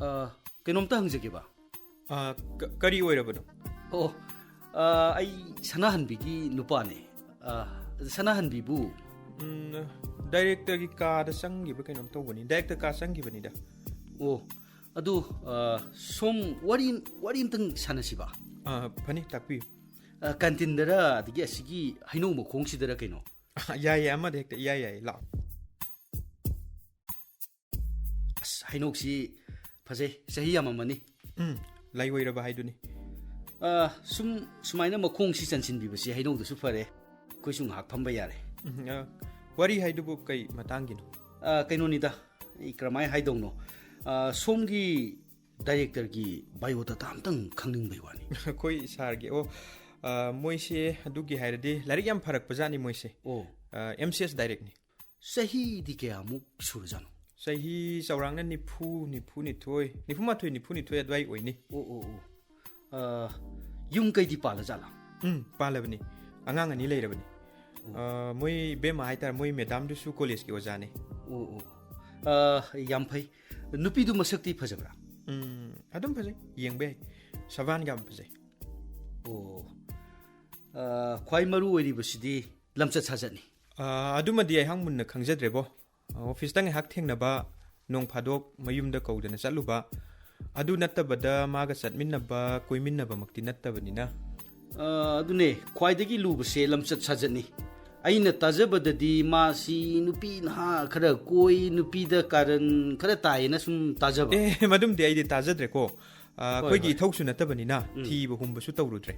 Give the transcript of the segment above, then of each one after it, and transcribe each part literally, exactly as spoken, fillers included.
ꯑ, ꯀꯩꯅꯣꯝꯇ ꯍꯪꯖꯒꯦꯕ꯫ ꯑ, ꯀ-, ꯀꯔꯤ ꯑꯣꯏꯔꯕꯅꯣ? ꯑꯣ, ꯑ, ꯑꯩ ꯁꯅꯥꯍꯟꯕꯤꯒꯤ ꯅꯨꯄꯥꯅꯦ꯫ ꯑ, ꯁꯅꯥꯍꯟꯕꯤꯕꯨ? ꯎꯝ, ꯗꯥꯏꯔꯦꯛꯇꯔꯒꯤ ꯀꯥꯗ ꯆꯪꯈꯤꯕ ꯀꯩꯅꯣꯝ ꯇꯧꯕꯅꯤ꯫ ꯗꯥꯏꯔꯦꯛꯇꯔ ꯀꯥ ꯆꯪꯈꯤꯕꯅꯤꯗ꯫ ꯑꯣ, ꯑꯗꯨ, ꯑ, ꯁꯣꯝ ꯋꯥꯔꯤ, ꯋꯥꯔꯤ ꯑꯝꯇꯪ ꯁꯥꯟꯅꯁꯤꯕ? ꯑ, ꯐꯅꯤ, ꯇꯥꯛꯄꯤꯌꯨ꯫ ꯑ, ꯀꯥꯟꯇꯤꯟꯗꯔ, ꯑꯗꯒꯤ ꯑꯁꯤꯒꯤ ꯍꯩꯅꯧ ꯃꯈꯣꯡꯁꯤꯗꯔ ꯀꯩꯅꯣ? ꯌꯥꯏ, ꯌꯥꯏ, ꯑꯃꯗ ꯍꯦꯛꯇ ꯏꯌꯥꯏ ꯌꯥꯏ, ꯂꯥꯛꯑꯣ꯫ ꯑꯁ, ꯍꯩꯅꯧꯁꯤ ꯐꯖꯩ, ꯆꯍꯤ ꯌꯥꯝꯃꯝꯃꯅꯤ꯫ ꯎꯝ, ꯂꯩ ꯑꯣꯏꯔꯕ ꯍꯥꯏꯗꯨꯅꯤ꯫ ꯑ, ꯁꯨꯝ ꯁꯨꯃꯥꯏꯅ ꯃꯈꯣꯡꯁꯤ ꯆꯟꯁꯤꯟꯕꯤꯕꯁꯤ ꯍꯩꯅꯧꯗꯁꯨ ꯐꯔꯦ, ꯑꯩꯈꯣꯏꯁꯨ ꯉꯥꯏꯍꯥꯛ ꯐꯝꯕ ꯌꯥꯔꯦ꯫ ꯎꯝ, ꯑ, ꯋꯥꯔꯤ ꯍꯥꯏꯗꯨꯕꯨ ꯀꯩ ꯃꯇꯥꯡꯒꯤꯅꯣ? ꯑ, ꯀꯩꯅꯣꯅꯤꯗ, ꯑꯩ ꯀꯔꯝꯍꯥꯏꯅ ꯍꯥꯏꯗꯧꯅꯣ? ꯑ, ꯁꯣꯝꯒꯤ ꯗꯥꯏꯔꯦꯛꯇꯔꯒꯤ biodata ꯑꯝꯇꯪ ꯈꯪꯅꯤꯡꯕꯩ ꯋꯥꯅꯤ꯫ ꯑꯩꯈꯣꯏ ꯁꯥꯔꯒꯤ, ꯑꯣ, ꯑ, ꯃꯣꯏꯁꯦ ꯑꯗꯨꯒꯤ ꯍꯥꯏꯔꯗꯤ ꯂꯥꯏꯔꯤꯛ ꯌꯥꯝ ꯐꯔꯛꯄꯖꯥꯠꯅꯤ ꯃꯣꯏꯁꯦ꯫ ꯑꯣ꯫ ꯑ, M C S direct ꯅꯤ꯫ ꯆꯍꯤꯗꯤ ꯀꯌꯥꯃꯨꯛ ꯁꯨꯔꯖꯥꯠꯅꯣ? ꯆꯍꯤ ꯆꯥꯎꯔꯥꯛꯅ ꯅꯤꯐꯨ, ꯅꯤꯐꯨꯅꯤꯊꯣꯏ, ꯅꯤꯐꯨꯃꯥꯊꯣꯏ, ꯅꯤꯐꯨꯅꯤꯊꯣꯏ ꯑꯗꯨꯋꯥꯏ ꯑꯣꯏꯅꯤ꯫ ꯑꯣ, ꯑꯣ, ꯑꯣ꯫ ꯑ, ꯌꯨꯝ ꯀꯩꯗꯤ ꯄꯥꯜꯂꯖꯥꯠꯂꯥ? ꯎꯝ, ꯄꯥꯜꯂꯕꯅꯤ꯫ ꯑꯉꯥꯡ ꯑꯅꯤ ꯂꯩꯔꯕꯅꯤ꯫ ꯑꯣ꯫ ꯑ, ꯃꯣꯏ ꯏꯕꯦꯝꯃ ꯍꯥꯏꯇꯥꯔꯦ, ꯃꯣꯏ ꯃꯦꯗꯥꯝꯗꯨꯁꯨ ꯀꯣꯂꯦꯖꯀꯤ ꯑꯣꯖꯥꯅꯤ꯫ ꯑꯣ, ꯑꯣ꯫ ꯑ, ꯌꯥꯝ ꯐꯩ꯫ ꯅꯨꯄꯤꯗꯨ ꯃꯁꯛꯇꯤ ꯐꯖꯕ꯭ꯔꯥ? ꯎꯝ, ꯑꯗꯨꯝ ꯐꯖꯩ꯫ ꯌꯦꯡꯕ ꯌꯥꯏ꯫ ꯁꯕꯥꯟꯒ ꯌꯥꯝ ꯐꯖꯩ꯫ ꯑꯣ꯫ ꯑ, ꯈ꯭ꯋꯥꯏ ꯃꯔꯨ ꯑꯣꯏꯔꯤꯕꯁꯤꯗꯤ ꯂꯝꯆꯠ ꯁꯥꯖꯠꯅꯤ꯫ ꯑ, ꯑꯗꯨꯃꯗꯤ ꯑꯩꯍꯥꯛ ꯃꯨꯟꯅ ꯈꯪꯖꯗ꯭ꯔꯦꯕꯣ꯫ ꯑꯣꯐꯤꯁꯇ ꯉꯥꯏꯍꯥꯛ ꯊꯦꯡꯅꯕ, ꯅꯣꯡ ꯐꯥꯗꯣꯛ ꯃꯌꯨꯝꯗ ꯀꯧꯗꯅ ꯆꯠꯂꯨꯕ, ꯑꯗꯨ ꯅꯠꯇꯕꯗ ꯃꯥꯒ ꯆꯠꯃꯤꯟꯅꯕ, ꯀꯣꯏꯃꯤꯟꯅꯕꯃꯛꯇꯤ ꯅꯠꯇꯕꯅꯤꯅ꯫ ꯑ, ꯑꯗꯨꯅꯦ, ꯈ꯭ꯋꯥꯏꯗꯒꯤ ꯂꯨꯕꯁꯦ ꯂꯝꯆꯠ ꯁꯥꯖꯠꯅꯤ꯫ ꯑꯩꯅ ꯇꯥꯖꯕꯗꯗꯤ ꯃꯥꯁꯤ ꯅꯨꯄꯤ ꯅꯍꯥ ꯈꯔ ꯀꯣꯏ, ꯅꯨꯄꯤꯗ ꯀꯥꯔꯟ ꯈꯔ ꯇꯥꯏꯌꯦꯅ ꯁꯨꯝ ꯇꯥꯖꯕ꯫ ꯑꯦ, ꯃꯗꯨꯝꯗꯤ ꯑꯩꯗꯤ ꯇꯥꯖꯗ꯭ꯔꯦꯀꯣ꯫ ꯑ, ꯍꯣꯏ, ꯑꯩꯈꯣꯏꯒꯤ ꯍꯣꯏ꯫ ꯏꯊꯧꯁꯨ ꯅꯠꯇꯕꯅꯤꯅ ꯎꯝ꯫ ꯊꯤꯕ ꯍꯨꯝꯕꯁꯨ ꯇꯧꯔꯨꯗ꯭ꯔꯦ꯫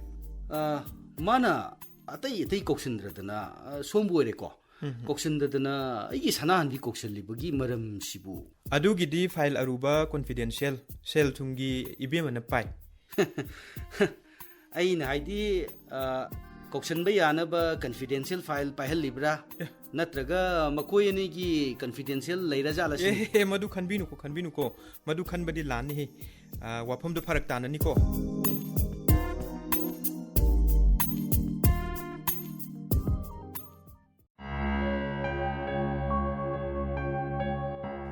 ꯑ, ꯃꯥꯅ ꯑꯇꯩ ꯑꯇꯩ ꯀꯧꯁꯤꯟꯗ꯭ꯔꯗꯅ, ꯑ, ꯁꯣꯝꯕꯨ ꯑꯣꯏꯔꯦꯀꯣ꯫ ꯎꯝ꯫ ꯀꯧꯁꯤꯟꯗꯗꯅ ꯑꯩꯒꯤ ꯁꯅꯥꯍꯟꯕꯤ ꯀꯧꯁꯤꯜꯂꯤꯕꯒꯤ ꯃꯔꯝꯁꯤꯕꯨ? ꯑꯗꯨꯒꯤꯗꯤ ꯐꯥꯏꯜ ꯑꯔꯨꯕ confidential, ꯁꯦꯜ ꯊꯨꯝꯒꯤ ꯏꯕꯦꯝꯃꯅ ꯄꯥꯏ꯫ ꯑꯩꯅ ꯍꯥꯏꯗꯤ, ꯑ, ꯀꯧꯁꯤꯟꯕ ꯌꯥꯅꯕ confidential ꯐꯥꯏꯜ ꯄꯥꯏꯍꯜꯂꯤꯕ꯭ꯔꯥ? ꯑꯦ꯫ ꯅꯠꯇ꯭ꯔꯒ ꯃꯈꯣꯏ ꯑꯅꯤꯒꯤ confidential ꯂꯩꯔꯖꯥꯠꯂ ꯁꯤꯅꯤ? ꯑꯦ, ꯃꯗꯨ ꯈꯟꯕꯤꯅꯨꯀꯣ, ꯈꯟꯕꯤꯅꯨꯀꯣ꯫ ꯃꯗꯨ ꯈꯟꯕꯗꯤ ꯂꯥꯟꯅꯤꯍꯦ꯫ ꯑ, ꯋꯥꯐꯝꯗꯨ ꯐꯔꯛ ꯇꯥꯅꯅꯤꯀꯣ꯫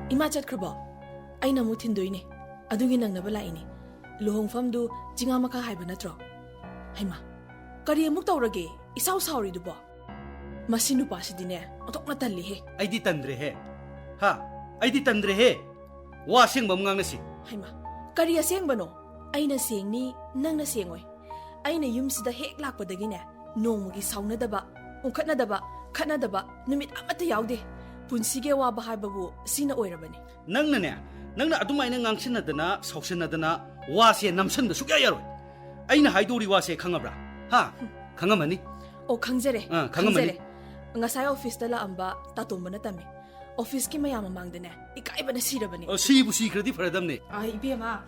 ꯏꯃꯥ ꯆꯠꯈ꯭ꯔꯕꯣ? ꯑꯩꯅ ꯑꯃꯨꯛ ꯊꯤꯟꯗꯣꯏꯅꯦ꯫ ꯑꯗꯨꯒꯤ ꯅꯪꯅꯕ ꯂꯥꯛꯏꯅꯤ꯫ ꯂꯨꯍꯣꯡꯐꯝꯗꯨ ꯆꯤꯡꯉꯥ ꯃꯈꯥ ꯍꯥꯏꯕ ꯅꯠꯇ꯭ꯔꯣ? ꯍꯩꯃꯥ, ꯀꯔꯤ ꯑꯃꯨꯛ ꯇꯧꯔꯒꯦ? ꯏꯁꯥꯎ ꯁꯥꯎꯔꯤꯗꯨꯕꯣ? ꯃꯁꯤ ꯅꯨꯄꯥꯁꯤꯗꯤꯅꯦ, ꯑꯣꯟꯊꯣꯛꯅ ꯇꯜꯂꯤꯍꯦ꯫ ꯑꯩꯗꯤ ꯇꯟꯗ꯭ꯔꯦꯍꯦ꯫ ꯍꯥ? ꯑꯩꯗꯤ ꯇꯟꯗ꯭ꯔꯦꯍꯦ꯫ ꯋꯥ ꯑꯁꯦꯡꯕ ꯑꯃ ꯉꯥꯡꯅꯁꯤ꯫ ꯍꯩꯃꯥ, ꯀꯔꯤ ꯑꯁꯦꯡꯕꯅꯣ? ꯑꯩꯅ ꯁꯦꯡꯅꯤ, ꯅꯪꯅ ꯁꯦꯡꯉꯣꯏ꯫ ꯑꯩꯅ ꯌꯨꯝꯁꯤꯗ ꯍꯦꯛ ꯂꯥꯛꯄꯗꯒꯤꯅꯦ, ꯅꯣꯡꯃꯒꯤ ꯁꯥꯎꯅꯗꯕ, ꯎꯪꯈꯠꯅꯗꯕ, ꯈꯠꯅꯗꯕ ꯅꯨꯃꯤꯠ ꯑꯃꯠꯇ ꯌꯥꯎꯗꯦ꯫ ꯄꯨꯟꯁꯤꯒꯤ ꯑꯋꯥꯕ ꯍꯥꯏꯕꯕꯨ ꯁꯤꯅ ꯑꯣꯏꯔꯕꯅꯤ꯫ ꯅꯪꯅꯅꯦ, ꯅꯪꯅ ꯑꯗꯨꯃꯥꯏꯅ ꯉꯥꯡꯁꯤꯟꯅꯗꯅ, ꯁꯥꯎꯁꯤꯟꯅꯗꯅ ꯋꯥꯁꯦ ꯅꯝꯁꯤꯟꯕ ꯁꯨꯛꯌꯥ ꯌꯥꯔꯣꯏ꯫ ꯑꯩꯅ ꯍꯥꯏꯗꯧꯔꯤ ꯋꯥꯁꯦ ꯈꯪꯉꯕ꯭ꯔꯥ? ꯍꯥ? ꯈꯪꯉꯝꯃꯅꯤ꯫ ꯑꯣ, ꯈꯪꯖꯔꯦ꯫ ꯑꯥ, ꯈꯪꯉꯝꯃꯅꯤ꯫ ꯈꯪꯖꯔꯦ꯫ ꯉꯁꯥꯏ ꯑꯣꯐꯤꯁꯇ ꯂꯥꯛꯑꯝꯕ ꯇꯥꯇꯣꯝꯕꯅ ꯇꯝꯃꯤ꯫ ꯑꯣꯐꯤꯁꯀꯤ ꯃꯌꯥꯝ ꯃꯃꯥꯡꯗꯅꯦ, ꯏꯀꯥꯏꯕꯅ ꯁꯤꯔꯕꯅꯦ꯫ ꯑ, ꯁꯤꯕꯨ ꯁꯤꯈ꯭ꯔꯗꯤ ꯐꯔꯗꯝꯅꯦ꯫ ꯑ, ꯏꯕꯦꯝꯃ,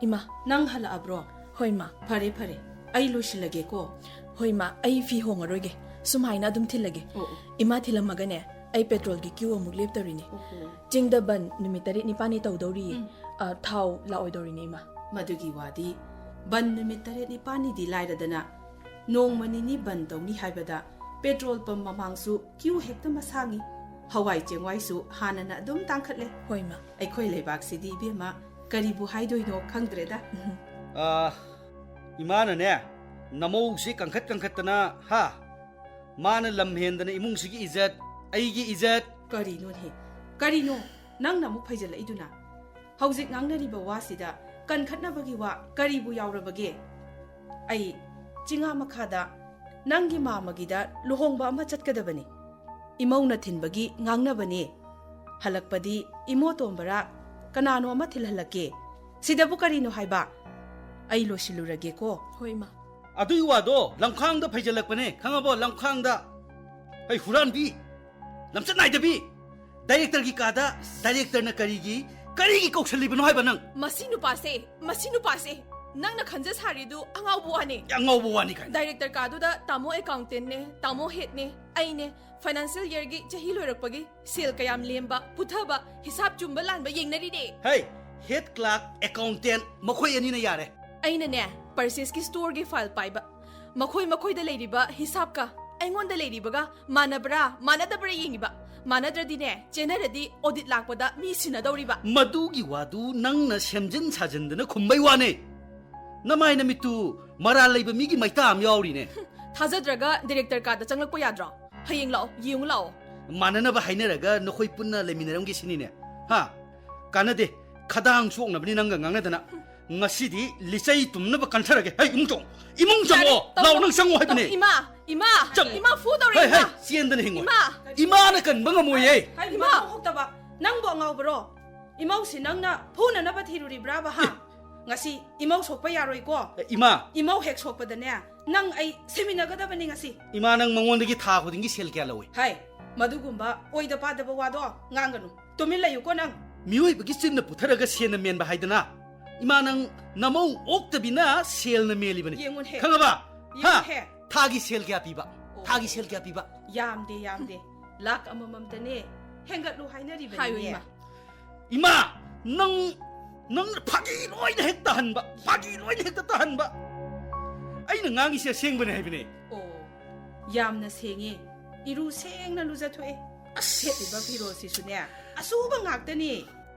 ꯏꯃꯥ꯫ ꯅꯪ ꯍꯜꯂꯛꯑꯕ꯭ꯔꯣ? ꯍꯣꯏ, ꯃꯥ꯫ ꯐꯔꯦ, ꯐꯔꯦ꯫ ꯑꯩ ꯂꯣꯏꯁꯤꯜꯂꯒꯦꯀꯣ꯫ ꯍꯣꯏ, ꯃꯥ꯫ ꯑꯩ ꯐꯤ ꯍꯣꯡꯉꯔꯣꯏꯒꯦ꯫ ꯁꯨꯃꯥꯏꯅ ꯑꯗꯨꯝ ꯊꯤꯜꯂꯒꯦ꯫ ꯑꯣ, ꯑꯣ꯫ ꯏꯃꯥ ꯊꯤꯜꯂꯝꯃꯒꯅꯦ, ꯑꯩ ꯄꯦꯇ꯭ꯔꯣꯜꯒꯤ ꯀ꯭ꯌꯨ ꯑꯃꯨꯛ ꯂꯦꯞꯇꯧꯔꯤꯅꯦ꯫ ꯑꯣꯍꯣ꯫ ꯆꯤꯡꯗ ꯕꯟ ꯅꯨꯃꯤꯠ ꯇꯔꯦꯠ ꯅꯤꯄꯥꯜꯅꯤ ꯇꯧꯗꯧꯔꯤꯌꯦ꯫ ꯎꯝ꯫ ꯑ, ꯊꯥꯎ ꯂꯥꯛꯑꯣꯏꯗꯧꯔꯤꯅꯦ, ꯏꯃꯥ꯫ ꯃꯗꯨꯒꯤ ꯋꯥꯗꯤ, ꯕꯟ ꯅꯨꯃꯤꯠ ꯇꯔꯦꯠ ꯅꯤꯄꯥꯜꯅꯤꯗꯤ ꯂꯥꯏꯔꯗꯅ, ꯅꯣꯡꯃ ꯅꯤꯅꯤ ꯕꯟ ꯇꯧꯅꯤ ꯍꯥꯏꯕꯗ ꯄꯦꯇ꯭ꯔꯣꯜ ꯄꯝ ꯃꯃꯥꯡꯁꯨ ꯀ꯭ꯌꯨ ꯍꯦꯛꯇ ꯃꯁꯥꯡꯉꯤ꯫ ꯍꯋꯥꯏ ꯆꯦꯡꯋꯥꯏꯁꯨ ꯍꯥꯟꯅꯅ ꯑꯗꯨꯝ ꯇꯥꯡꯈꯠꯂꯦ꯫ ꯍꯣꯏ, ꯃꯥ꯫ ꯑꯩꯈꯣꯏ ꯂꯩꯕꯥꯛꯁꯤꯗꯤ, ꯏꯕꯦꯝꯃ, ꯀꯔꯤꯕꯨ ꯍꯥꯏꯗꯣꯏꯅꯣ ꯈꯪꯗ꯭ꯔꯦꯗ꯫ ꯎꯝ꯫ ꯑꯥ, ꯏꯃꯥꯅꯅꯦ, ꯅꯃꯧꯁꯤ ꯀꯟꯈꯠ ꯀꯟꯈꯠꯇꯅ, ꯍꯥ? ꯃꯥꯅ ꯂꯝ ꯍꯦꯟꯗꯅ ꯏꯃꯨꯡꯁꯤꯒꯤ ꯏꯖꯠ, ꯑꯩꯒꯤ ꯏꯖꯠ꯫ ꯀꯔꯤꯅꯣꯅꯦ? ꯀꯔꯤꯅꯣ ꯅꯪꯅ ꯑꯃꯨꯛ ꯐꯩꯖꯜꯂꯛꯏꯗꯨꯅ? ꯍꯧꯖꯤꯛ ꯉꯥꯡꯅꯔꯤꯕ ꯋꯥꯁꯤꯗ ꯀꯟꯈꯠꯅꯕꯒꯤ ꯋꯥ ꯀꯔꯤꯕꯨ ꯌꯥꯎꯔꯕꯒꯦ? ꯑꯩ ꯆꯤꯡꯉꯥ ꯃꯈꯥꯗ ꯅꯪꯒꯤ ꯃꯥꯃꯒꯤꯗ ꯂꯨꯍꯣꯡꯕ ꯑꯃ ꯆꯠꯀꯗꯕꯅꯤ꯫ ꯏꯃꯧꯅ ꯊꯤꯟꯕꯒꯤ ꯉꯥꯡꯅꯕꯅꯦ꯫ ꯍꯜꯂꯛꯄꯗꯤ ꯏꯃꯣ ꯇꯣꯝꯕꯔꯥ ꯀꯅꯥꯅꯣ ꯑꯃ ꯊꯤꯜꯍꯜꯂꯛꯀꯦ꯫ ꯁꯤꯗꯕꯨ ꯀꯔꯤꯅꯣ ꯍꯥꯏꯕ? ꯑꯩ ꯂꯣꯏꯁꯤꯜꯂꯨꯔꯒꯦꯀꯣ꯫ ꯍꯣꯏ, ꯏꯃꯥ꯫ ꯑꯗꯨꯒꯤ ꯋꯥꯗꯣ ꯂꯝꯈꯥꯡꯗ ꯐꯩꯖꯜꯂꯛꯄꯅꯦ, ꯈꯪꯉꯕꯣ? ꯂꯝꯈꯥꯡꯗ꯫ ꯍꯩ, ꯍꯨꯔꯥꯟꯕꯤ! ꯂꯝꯆꯠ ꯅꯥꯏꯗꯕꯤ! ꯗꯥꯏꯔꯦꯛꯇꯔꯒꯤ ꯀꯥꯗ ꯗꯥꯏꯔꯦꯛꯇꯔꯅ ꯀꯔꯤꯒꯤ, ꯀꯔꯤꯒꯤ ꯀꯧꯁꯜꯂꯤꯕꯅꯣ ꯍꯥꯏꯕ ꯅꯪ? ꯃꯁꯤ ꯅꯨꯄꯥꯁꯦ, ꯃꯁꯤ ꯅꯨꯄꯥꯁꯦ! ꯅꯪꯅ ꯈꯟꯖ ꯁꯥꯔꯤꯗꯨ ꯑꯉꯥꯎꯕ ꯋꯥꯅꯦ꯫ ꯑꯦ, ꯑꯉꯥꯎꯕ ꯋꯥꯅꯤ ꯀꯥꯏꯅ꯫ ꯗꯥꯏꯔꯦꯛꯇꯔ ꯀꯥꯗꯨꯗ ꯇꯥꯃꯣ ꯑꯦꯀꯥꯎꯟꯇꯦꯟꯅꯦ, ꯇꯥꯃꯣ ꯍꯦꯗꯅꯦ, ꯑꯩꯅꯦ, ꯐꯥꯏꯅꯥꯟꯁꯤꯌꯦꯜ ꯌꯔꯒꯤ ꯆꯍꯤ ꯂꯣꯏꯔꯛꯄꯒꯤ ꯁꯦꯜ ꯀꯌꯥꯝ ꯂꯦꯝꯕ, ꯄꯨꯊꯕ, ꯍꯤꯁꯥꯞ ꯆꯨꯝꯕ ꯂꯥꯟꯕ ꯌꯦꯡꯅꯔꯤꯅꯦ꯫ ꯍꯦ, ꯍꯦꯗ ꯀ꯭ꯂꯥꯔꯛ, ꯑꯦꯀꯥꯎꯟꯇꯦꯟ, ꯃꯈꯣꯏ ꯑꯅꯤꯅ ꯌꯥꯔꯦ꯫ ꯑꯩꯅꯅꯦ, ꯄꯔꯆꯦꯁꯀꯤ ꯁ꯭ꯇꯣꯔꯒꯤ ꯐꯥꯏꯜ ꯄꯥꯏꯕ꯫ ꯃꯈꯣꯏ ꯃꯈꯣꯏꯗ ꯂꯩꯔꯤꯕ ꯍꯤꯁꯥꯞꯀ ꯑꯩꯉꯣꯟꯗ ꯂꯩꯔꯤꯕꯒ ꯃꯥꯟꯅꯕ꯭ꯔꯥ, ꯃꯥꯟꯅꯗꯕ꯭ꯔꯥ ꯌꯦꯡꯉꯤꯕ꯫ ꯃꯥꯟꯅꯗ꯭ꯔꯗꯤꯅꯦ, ꯆꯦꯟꯅꯔꯗꯤ audit ꯂꯥꯛꯄꯗ ꯃꯤ ꯁꯤꯟꯅꯗꯧꯔꯤꯕ꯫ ꯃꯗꯨꯒꯤ ꯋꯥꯗꯨ ꯅꯪꯅ ꯁꯦꯝꯖꯤꯟ ꯁꯥꯖꯤꯟꯗꯅ ꯈꯨꯝꯕꯩ ꯋꯥꯅꯦ꯫ ꯅꯃꯥꯏ ꯅꯃꯤꯠꯇꯨ ꯃꯔꯥꯜ ꯂꯩꯕ ꯃꯤꯒꯤ ꯃꯩꯇꯥ ꯑꯃ ꯌꯥꯎꯔꯤꯅꯦ꯫ ꯊꯥꯖꯗ꯭ꯔꯒ director ꯀꯥꯗ ꯆꯪꯂꯛꯄ ꯌꯥꯗ꯭ꯔꯣ? ꯍꯌꯦꯡ ꯂꯥꯛꯑꯣ, ꯌꯦꯡꯉꯨ ꯂꯥꯛꯑꯣ꯫ ꯃꯥꯟꯅꯅꯕ ꯍꯥꯏꯅꯔꯒ ꯅꯈꯣꯏ ꯄꯨꯟꯅ ꯂꯩꯃꯤꯟꯅꯔꯝꯒꯦ ꯁꯤꯅꯤꯅꯦ? ꯍꯥ? ꯀꯥꯟꯅꯗꯦ꯫ ꯈꯗꯥꯡ ꯁꯣꯛꯅꯕꯅꯤ ꯅꯪꯒ ꯉꯥꯡꯅꯗꯅ꯫ ꯉꯁꯤꯗꯤ ꯂꯤꯆꯩ ꯇꯨꯝꯅꯕ ꯀꯟꯊꯔꯒꯦ꯫ ꯍꯩ, ꯏꯃꯨꯡ ꯆꯪꯉꯣ꯫ ꯏꯃꯨꯡ ꯆꯪꯉꯣ꯫ ꯌꯥꯔꯦ, ꯇꯧ, ꯂꯥꯎ, ꯅꯪ ꯆꯪꯉꯣ ꯇꯧ, ꯍꯥꯏꯕꯅꯦ꯫ ꯏꯃꯥ, ꯏꯃꯥ, ꯆꯪꯉꯣ꯫ ꯏꯃꯥ ꯐꯨꯗꯧꯔꯦ, ꯍꯩ, ꯍꯩ, ꯏꯃꯥ꯫ ꯆꯦꯟꯗꯅ ꯍꯤꯡꯉꯣ꯫ ꯏꯃꯥ꯫ ꯏꯃꯥꯅ ꯀꯟꯕ ꯉꯝꯃꯣꯏꯌꯦ꯫ ꯍꯥꯏ, ꯏꯃꯥ꯫ ꯏꯃꯥ ꯍꯧꯇꯕ꯫ ꯅꯪꯕꯨ ꯑꯉꯥꯎꯕꯔꯣ? ꯏꯃꯧꯁꯤ ꯅꯪꯅ ꯐꯨꯅꯅꯕ ꯊꯤꯔꯨꯔꯤꯕ꯭ꯔꯥꯕ, ꯍꯥ? ꯉꯁꯤ ꯏꯃꯧ ꯁꯣꯛꯄ ꯌꯥꯔꯣꯏꯀꯣ꯫ ꯑꯦ, ꯏꯃꯥ꯫ ꯏꯃꯧ ꯍꯦꯛ ꯁꯣꯛꯄꯗꯅꯦ, ꯅꯪ ꯑꯩ ꯁꯤꯃꯤꯟꯅꯒꯗꯕꯅꯤ ꯉꯁꯤ꯫ ꯏꯃꯥ, ꯅꯪ ꯃꯉꯣꯟꯗꯒꯤ ꯊꯥ ꯈꯨꯗꯤꯡꯒꯤ ꯁꯦꯜ ꯀꯌꯥ ꯂꯧꯏ? ꯍꯥꯏ, ꯃꯗꯨꯒꯨꯝꯕ ꯑꯣꯏꯗ ꯄꯥꯗꯕ ꯋꯥꯗꯣ ꯉꯥꯡꯒꯅꯨ꯫ ꯇꯨꯃꯤꯟ ꯂꯩꯌꯨꯀꯣ ꯅꯪ꯫ ꯃꯤꯑꯣꯏꯕꯒꯤ ꯆꯤꯟꯅ ꯄꯨꯊꯔꯒ ꯁꯦꯟꯅ ꯃꯦꯟꯕ ꯍꯥꯏꯗꯅ꯫ ꯏꯃꯥ, ꯅꯪ ꯅꯃꯧ ꯑꯣꯛꯇꯕꯤꯅ ꯁꯦꯜꯅ ꯃꯦꯜꯂꯤꯕꯅꯤ꯫ ꯌꯦꯡꯉꯨꯅꯦ꯫ ꯈꯪꯉꯕ? ꯍꯥ? ꯌꯦꯡꯉꯨꯅꯦ꯫ ꯊꯥꯒꯤ ꯁꯦꯜ ꯀꯌꯥ ꯄꯤꯕ? ꯑꯣ꯫ ꯊꯥꯒꯤ ꯁꯦꯜ ꯀꯌꯥ ꯄꯤꯕ? ꯌꯥꯝꯗꯦ, ꯌꯥꯝꯗꯦ꯫ ꯂꯥꯛ ꯑꯃꯃꯝꯇꯅꯦ꯫ ꯍꯦꯟꯒꯠꯂꯨ ꯍꯥꯏꯅꯔꯤꯕꯅꯤꯅꯦ꯫ ꯍꯥꯏꯌꯨ, ꯏꯃꯥ꯫ ꯏꯃꯥ, ꯅꯪ, ꯅꯪ ꯐꯥꯒꯤ ꯂꯣꯏꯅ ꯍꯦꯛ ꯇꯥꯍꯟꯕ, ꯐꯥꯒꯤ ꯂꯣꯏꯅ ꯍꯦꯛꯇ ꯇꯥꯍꯟꯕ꯫ ꯑꯩꯅ ꯉꯥꯡꯉꯤꯁꯦ ꯑꯁꯦꯡꯕꯅꯦ ꯍꯥꯏꯕꯅꯦ꯫ ꯑꯣ, ꯌꯥꯝꯅ ꯁꯦꯡꯉꯦ꯫ ꯏꯔꯨ ꯁꯦꯡꯅ ꯂꯨꯖꯊꯣꯛꯑꯦ꯫ ꯑꯁ꯫ ꯁꯦꯠꯂꯤꯕ ꯐꯤꯔꯣꯜꯁꯤꯁꯨꯅꯦ, ꯑꯁꯨꯕ ꯉꯥꯛꯇꯅꯤ꯫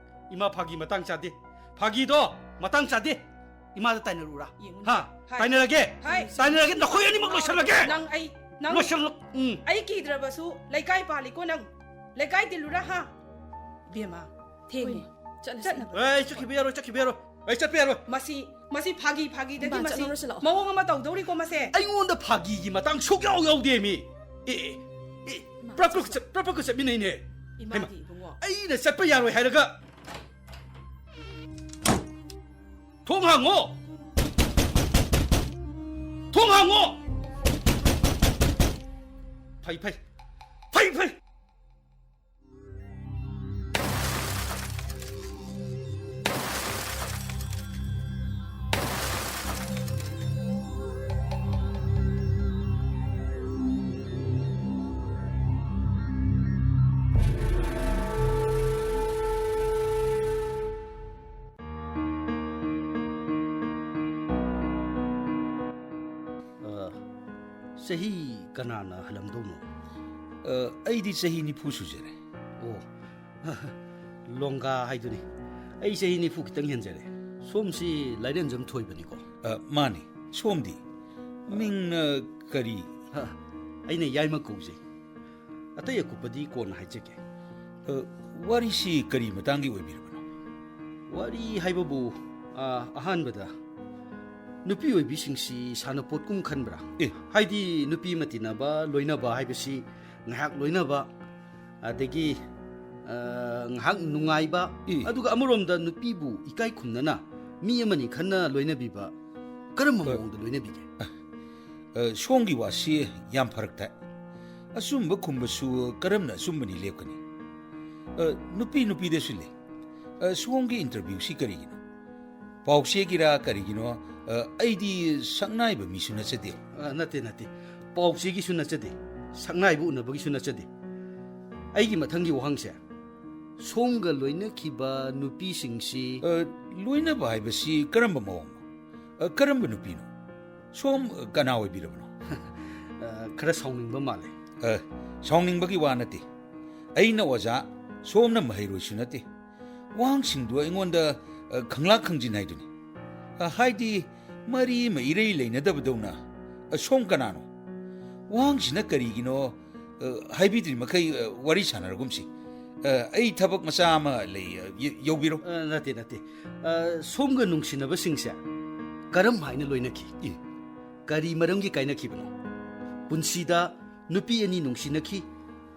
ꯏꯃꯥ, ꯐꯥꯒꯤ ꯃꯇꯥꯡ ꯆꯥꯗꯦ꯫ ꯐꯥꯒꯤꯗꯣ ꯃꯇꯥꯡ ꯆꯥꯗꯦ꯫ ꯏꯃꯥꯗ ꯇꯥꯏꯅꯔꯨꯔꯥ? ꯌꯦꯡꯉꯨꯅꯦ꯫ ꯍꯥ? ꯍꯥꯏ꯫ ꯇꯥꯏꯅꯔꯒꯦ? ꯍꯥꯏ꯫ ꯇꯥꯏꯅꯔꯒꯦ? ꯅꯈꯣꯏ ꯑꯅꯤꯃꯛ ꯂꯣꯏꯁꯜꯂꯒꯦ? ꯅꯪ ꯑꯩ, ꯅꯪ ꯂꯣꯏꯁꯜꯂ-, ꯎꯝ꯫ ꯑꯩ ꯀꯤꯗ꯭ꯔꯕꯁꯨ ꯂꯩꯀꯥꯏ ꯄꯥꯜꯂꯤꯀꯣ ꯅꯪ꯫ ꯂꯩꯀꯥꯏ ꯇꯤꯜꯂꯨꯔꯥ, ꯍꯥ? ꯏꯕꯦꯝꯃ, ꯊꯦꯡꯉꯦ꯫ ꯍꯣꯏ, ꯆꯠꯂꯁꯤ꯫ ꯆꯠꯅꯕ ꯑꯦ, ꯑꯩ ꯇꯧꯔꯣ꯫ ꯆꯠꯈꯤꯕ ꯌꯥꯔꯣꯏ, ꯆꯠꯈꯤꯕ ꯌꯥꯔꯣꯏ꯫ ꯑꯩ ꯆꯠꯄ ꯌꯥꯔꯣꯏ꯫ ꯃꯁꯤ, ꯃꯁꯤ ꯐꯥꯒꯤ ꯐꯥꯒꯤꯗꯒꯤ ꯏꯃꯥ, ꯃꯁꯤ ꯆꯠꯂꯨꯔꯁꯤ ꯂꯥꯛꯑꯣ꯫ ꯃꯑꯣꯡ ꯑꯃ ꯇꯧꯗꯧꯔꯤꯀꯣ ꯃꯁꯦ꯫ ꯑꯩꯉꯣꯟꯗ ꯐꯥꯒꯤꯒꯤ ꯃꯇꯥꯡ ꯁꯨꯛꯌꯥꯎ ꯌꯥꯎꯗꯦ ꯃꯤ꯫ ꯑꯦ, ꯑꯦ, ꯑꯦ, ꯏꯃꯥ, ꯄ꯭ꯔꯞ ꯄ꯭ꯔꯞ ꯆꯠꯁꯤ꯫ ꯆꯠ-, ꯄ꯭ꯔꯞ ꯄ꯭ꯔꯞꯀ ꯆꯠꯃꯤꯟꯅꯩꯅꯦ꯫ ꯏꯃꯥꯗꯤ ꯍꯩꯃꯥ, ꯏꯕꯨꯡꯉꯣ꯫ ꯑꯩꯅ ꯆꯠꯄ ꯌꯥꯔꯣꯏ ꯍꯥꯏꯔꯒ꯫ ꯊꯣꯡ ꯍꯥꯡꯉꯣ! ꯊꯣꯡ ꯍꯥꯡꯉꯣ! ꯐꯩ, ꯐꯩ꯫ ꯐꯩ, ꯐꯩ꯫ ꯑ, ꯆꯍꯤ ꯀꯅꯥꯅ ꯍꯜꯂꯝꯗꯧꯅꯣ? ꯑ, ꯑꯩꯗꯤ ꯆꯍꯤ ꯅꯤꯐꯨ ꯁꯨꯖꯔꯦ꯫ ꯑꯣ, ꯂꯣꯡꯒꯥ ꯍꯥꯏꯗꯨꯅꯤ꯫ ꯑꯩ ꯆꯍꯤ ꯅꯤꯐꯨ ꯈꯤꯇꯪ ꯍꯦꯟꯖꯔꯦ꯫ ꯁꯣꯝꯁꯤ ꯂꯥꯏꯔꯦꯟꯖꯝ ꯊꯣꯏꯕꯅꯤꯀꯣ? ꯑ, ꯃꯥꯅꯤ꯫ ꯁꯣꯝꯗꯤ? ꯃꯤꯡꯅ ꯀꯔꯤ? ꯍ, ꯑꯩꯅ ꯌꯥꯏꯃ ꯀꯧꯖꯩ꯫ ꯑꯇꯩ ꯑꯀꯨꯞꯄꯗꯤ ꯀꯣꯟꯅ ꯍꯥꯏꯖꯒꯦ꯫ ꯑ, ꯋꯥꯔꯤꯁꯤ ꯀꯔꯤ ꯃꯇꯥꯡꯒꯤ ꯑꯣꯏꯕꯤꯔꯕꯅꯣ? ꯋꯥꯔꯤ ꯍꯥꯏꯕꯕꯨ, ꯑ, ꯑꯍꯥꯟꯕꯗ ꯅꯨꯄꯤ ꯑꯣꯏꯕꯤꯁꯤꯡꯁꯤ ꯁꯥꯟꯅꯄꯣꯠꯀꯨꯝ ꯈꯟꯕ꯭ꯔꯥ? ꯑꯦ꯫ ꯍꯥꯏꯗꯤ ꯅꯨꯄꯤ ꯑꯃ ꯇꯤꯟꯅꯕ, ꯂꯣꯏꯅꯕ ꯍꯥꯏꯕꯁꯤ ꯉꯥꯏꯍꯥꯛ ꯂꯣꯏꯅꯕ, ꯑꯗꯒꯤ, ꯑ, ꯉꯥꯏꯍꯥꯛ ꯅꯨꯡꯉꯥꯏꯕ, ꯏ꯫ ꯑꯗꯨꯒ ꯑꯃꯔꯣꯝꯗ ꯅꯨꯄꯤꯕꯨ ꯏꯀꯥꯏ ꯈꯨꯝꯅꯅ ꯃꯤ ꯑꯃꯅꯤ ꯈꯟꯅ ꯂꯣꯏꯅꯕꯤꯕ, ꯀꯔꯝꯕ ꯑ, ꯃꯑꯣꯡꯗ ꯂꯣꯏꯅꯕꯤꯒꯦ? ꯑ, ꯑ, ꯁꯣꯝꯒꯤ ꯋꯥꯁꯤ ꯌꯥꯝ ꯐꯔꯛ ꯇꯥꯏ꯫ ꯑꯆꯨꯝꯕ ꯈꯨꯝꯕꯁꯨ ꯀꯔꯝꯅ ꯑꯆꯨꯝꯕꯅꯤ ꯂꯦꯞꯀꯅꯤ? ꯑ, ꯅꯨꯄꯤ ꯅꯨꯄꯤꯗꯁꯨ ꯂꯩ꯫ ꯑ, ꯁꯣꯝꯒꯤ interviewꯁꯤ ꯀꯔꯤꯒꯤꯅꯣ? ꯄꯥꯎꯆꯦꯒꯤꯔꯥ ꯀꯔꯤꯒꯤꯅꯣ? ꯑ, ꯑꯩꯗꯤ ꯁꯛꯅꯥꯏꯕ ꯃꯤꯁꯨ ꯅꯠꯆꯗꯦ꯫ ꯑ, ꯅꯠꯇꯦ, ꯅꯠꯇꯦ꯫ ꯄꯥꯎꯆꯦꯒꯤꯁꯨ ꯅꯠꯆꯗꯦ, ꯁꯛꯅꯥꯏꯕ ꯎꯅꯕꯒꯤꯁꯨ ꯅꯠꯆꯗꯦ꯫ ꯑꯩꯒꯤ ꯃꯊꯪꯒꯤ ꯋꯥꯍꯪꯁꯦ, ꯁꯣꯝꯒ ꯂꯣꯏꯅꯈꯤꯕ ꯅꯨꯄꯤꯁꯤꯡꯁꯤ ꯑ, ꯂꯣꯏꯅꯕ ꯍꯥꯏꯕꯁꯤ ꯀꯔꯝꯕ ꯃꯑꯣꯡꯅꯣ? ꯑ, ꯀꯔꯝꯕ ꯅꯨꯄꯤꯅꯣ? ꯁꯣꯝ, ꯑ, ꯀꯅꯥ ꯑꯣꯏꯕꯤꯔꯕꯅꯣ? ꯑ, ꯈꯔ ꯁꯥꯎꯅꯤꯡꯕ ꯃꯥꯜꯂꯦ꯫ ꯑ, ꯁꯥꯎꯅꯤꯡꯕꯒꯤ ꯋꯥ ꯅꯠꯇꯦ꯫ ꯑꯩꯅ ꯑꯣꯖꯥ, ꯁꯣꯝꯅ ꯃꯍꯩꯔꯣꯏꯁꯨ ꯅꯠꯇꯦ꯫ ꯋꯥꯍꯪꯁꯤꯡꯗꯨ ꯑꯩꯉꯣꯟꯗ, ꯑ, ꯈꯪꯂꯥꯛ ꯈꯪꯖꯤꯟ ꯍꯥꯏꯗꯨꯅꯤ꯫ ꯑ, ꯍꯥꯏꯗꯤ ꯃꯔꯤ ꯑꯃ ꯏꯔꯩ ꯂꯩꯅꯗꯕꯗꯧꯅ꯫ ꯑ, ꯁꯣꯝ ꯀꯅꯥꯅꯣ? ꯋꯥꯍꯪꯁꯤꯅ ꯀꯔꯤꯒꯤꯅꯣ? ꯑ, ꯍꯥꯏꯕꯤꯗ꯭ꯔꯤ ꯃꯈꯩ, ꯑ, ꯋꯥꯔꯤ ꯁꯥꯟꯅꯔꯒꯨꯝꯁꯤ꯫ ꯑ, ꯑꯩ ꯊꯕꯛ ꯃꯆꯥ ꯑꯃ ꯂꯩ, ꯑ, ꯌ-, ꯌꯧꯕꯤꯔꯣ꯫ ꯑ, ꯅꯠꯇꯦ, ꯅꯠꯇꯦ꯫ ꯑ, ꯁꯣꯝꯒ ꯅꯨꯡꯁꯤꯅꯕꯁꯤꯡꯁꯦ ꯀꯔꯝ ꯍꯥꯏꯅ ꯂꯣꯏꯅꯈꯤ? ꯏ꯫ ꯀꯔꯤ ꯃꯔꯝꯒꯤ ꯀꯥꯏꯅꯈꯤꯕꯅꯣ? ꯄꯨꯟꯁꯤꯗ ꯅꯨꯄꯤ ꯑꯅꯤ ꯅꯨꯡꯁꯤꯅꯈꯤ,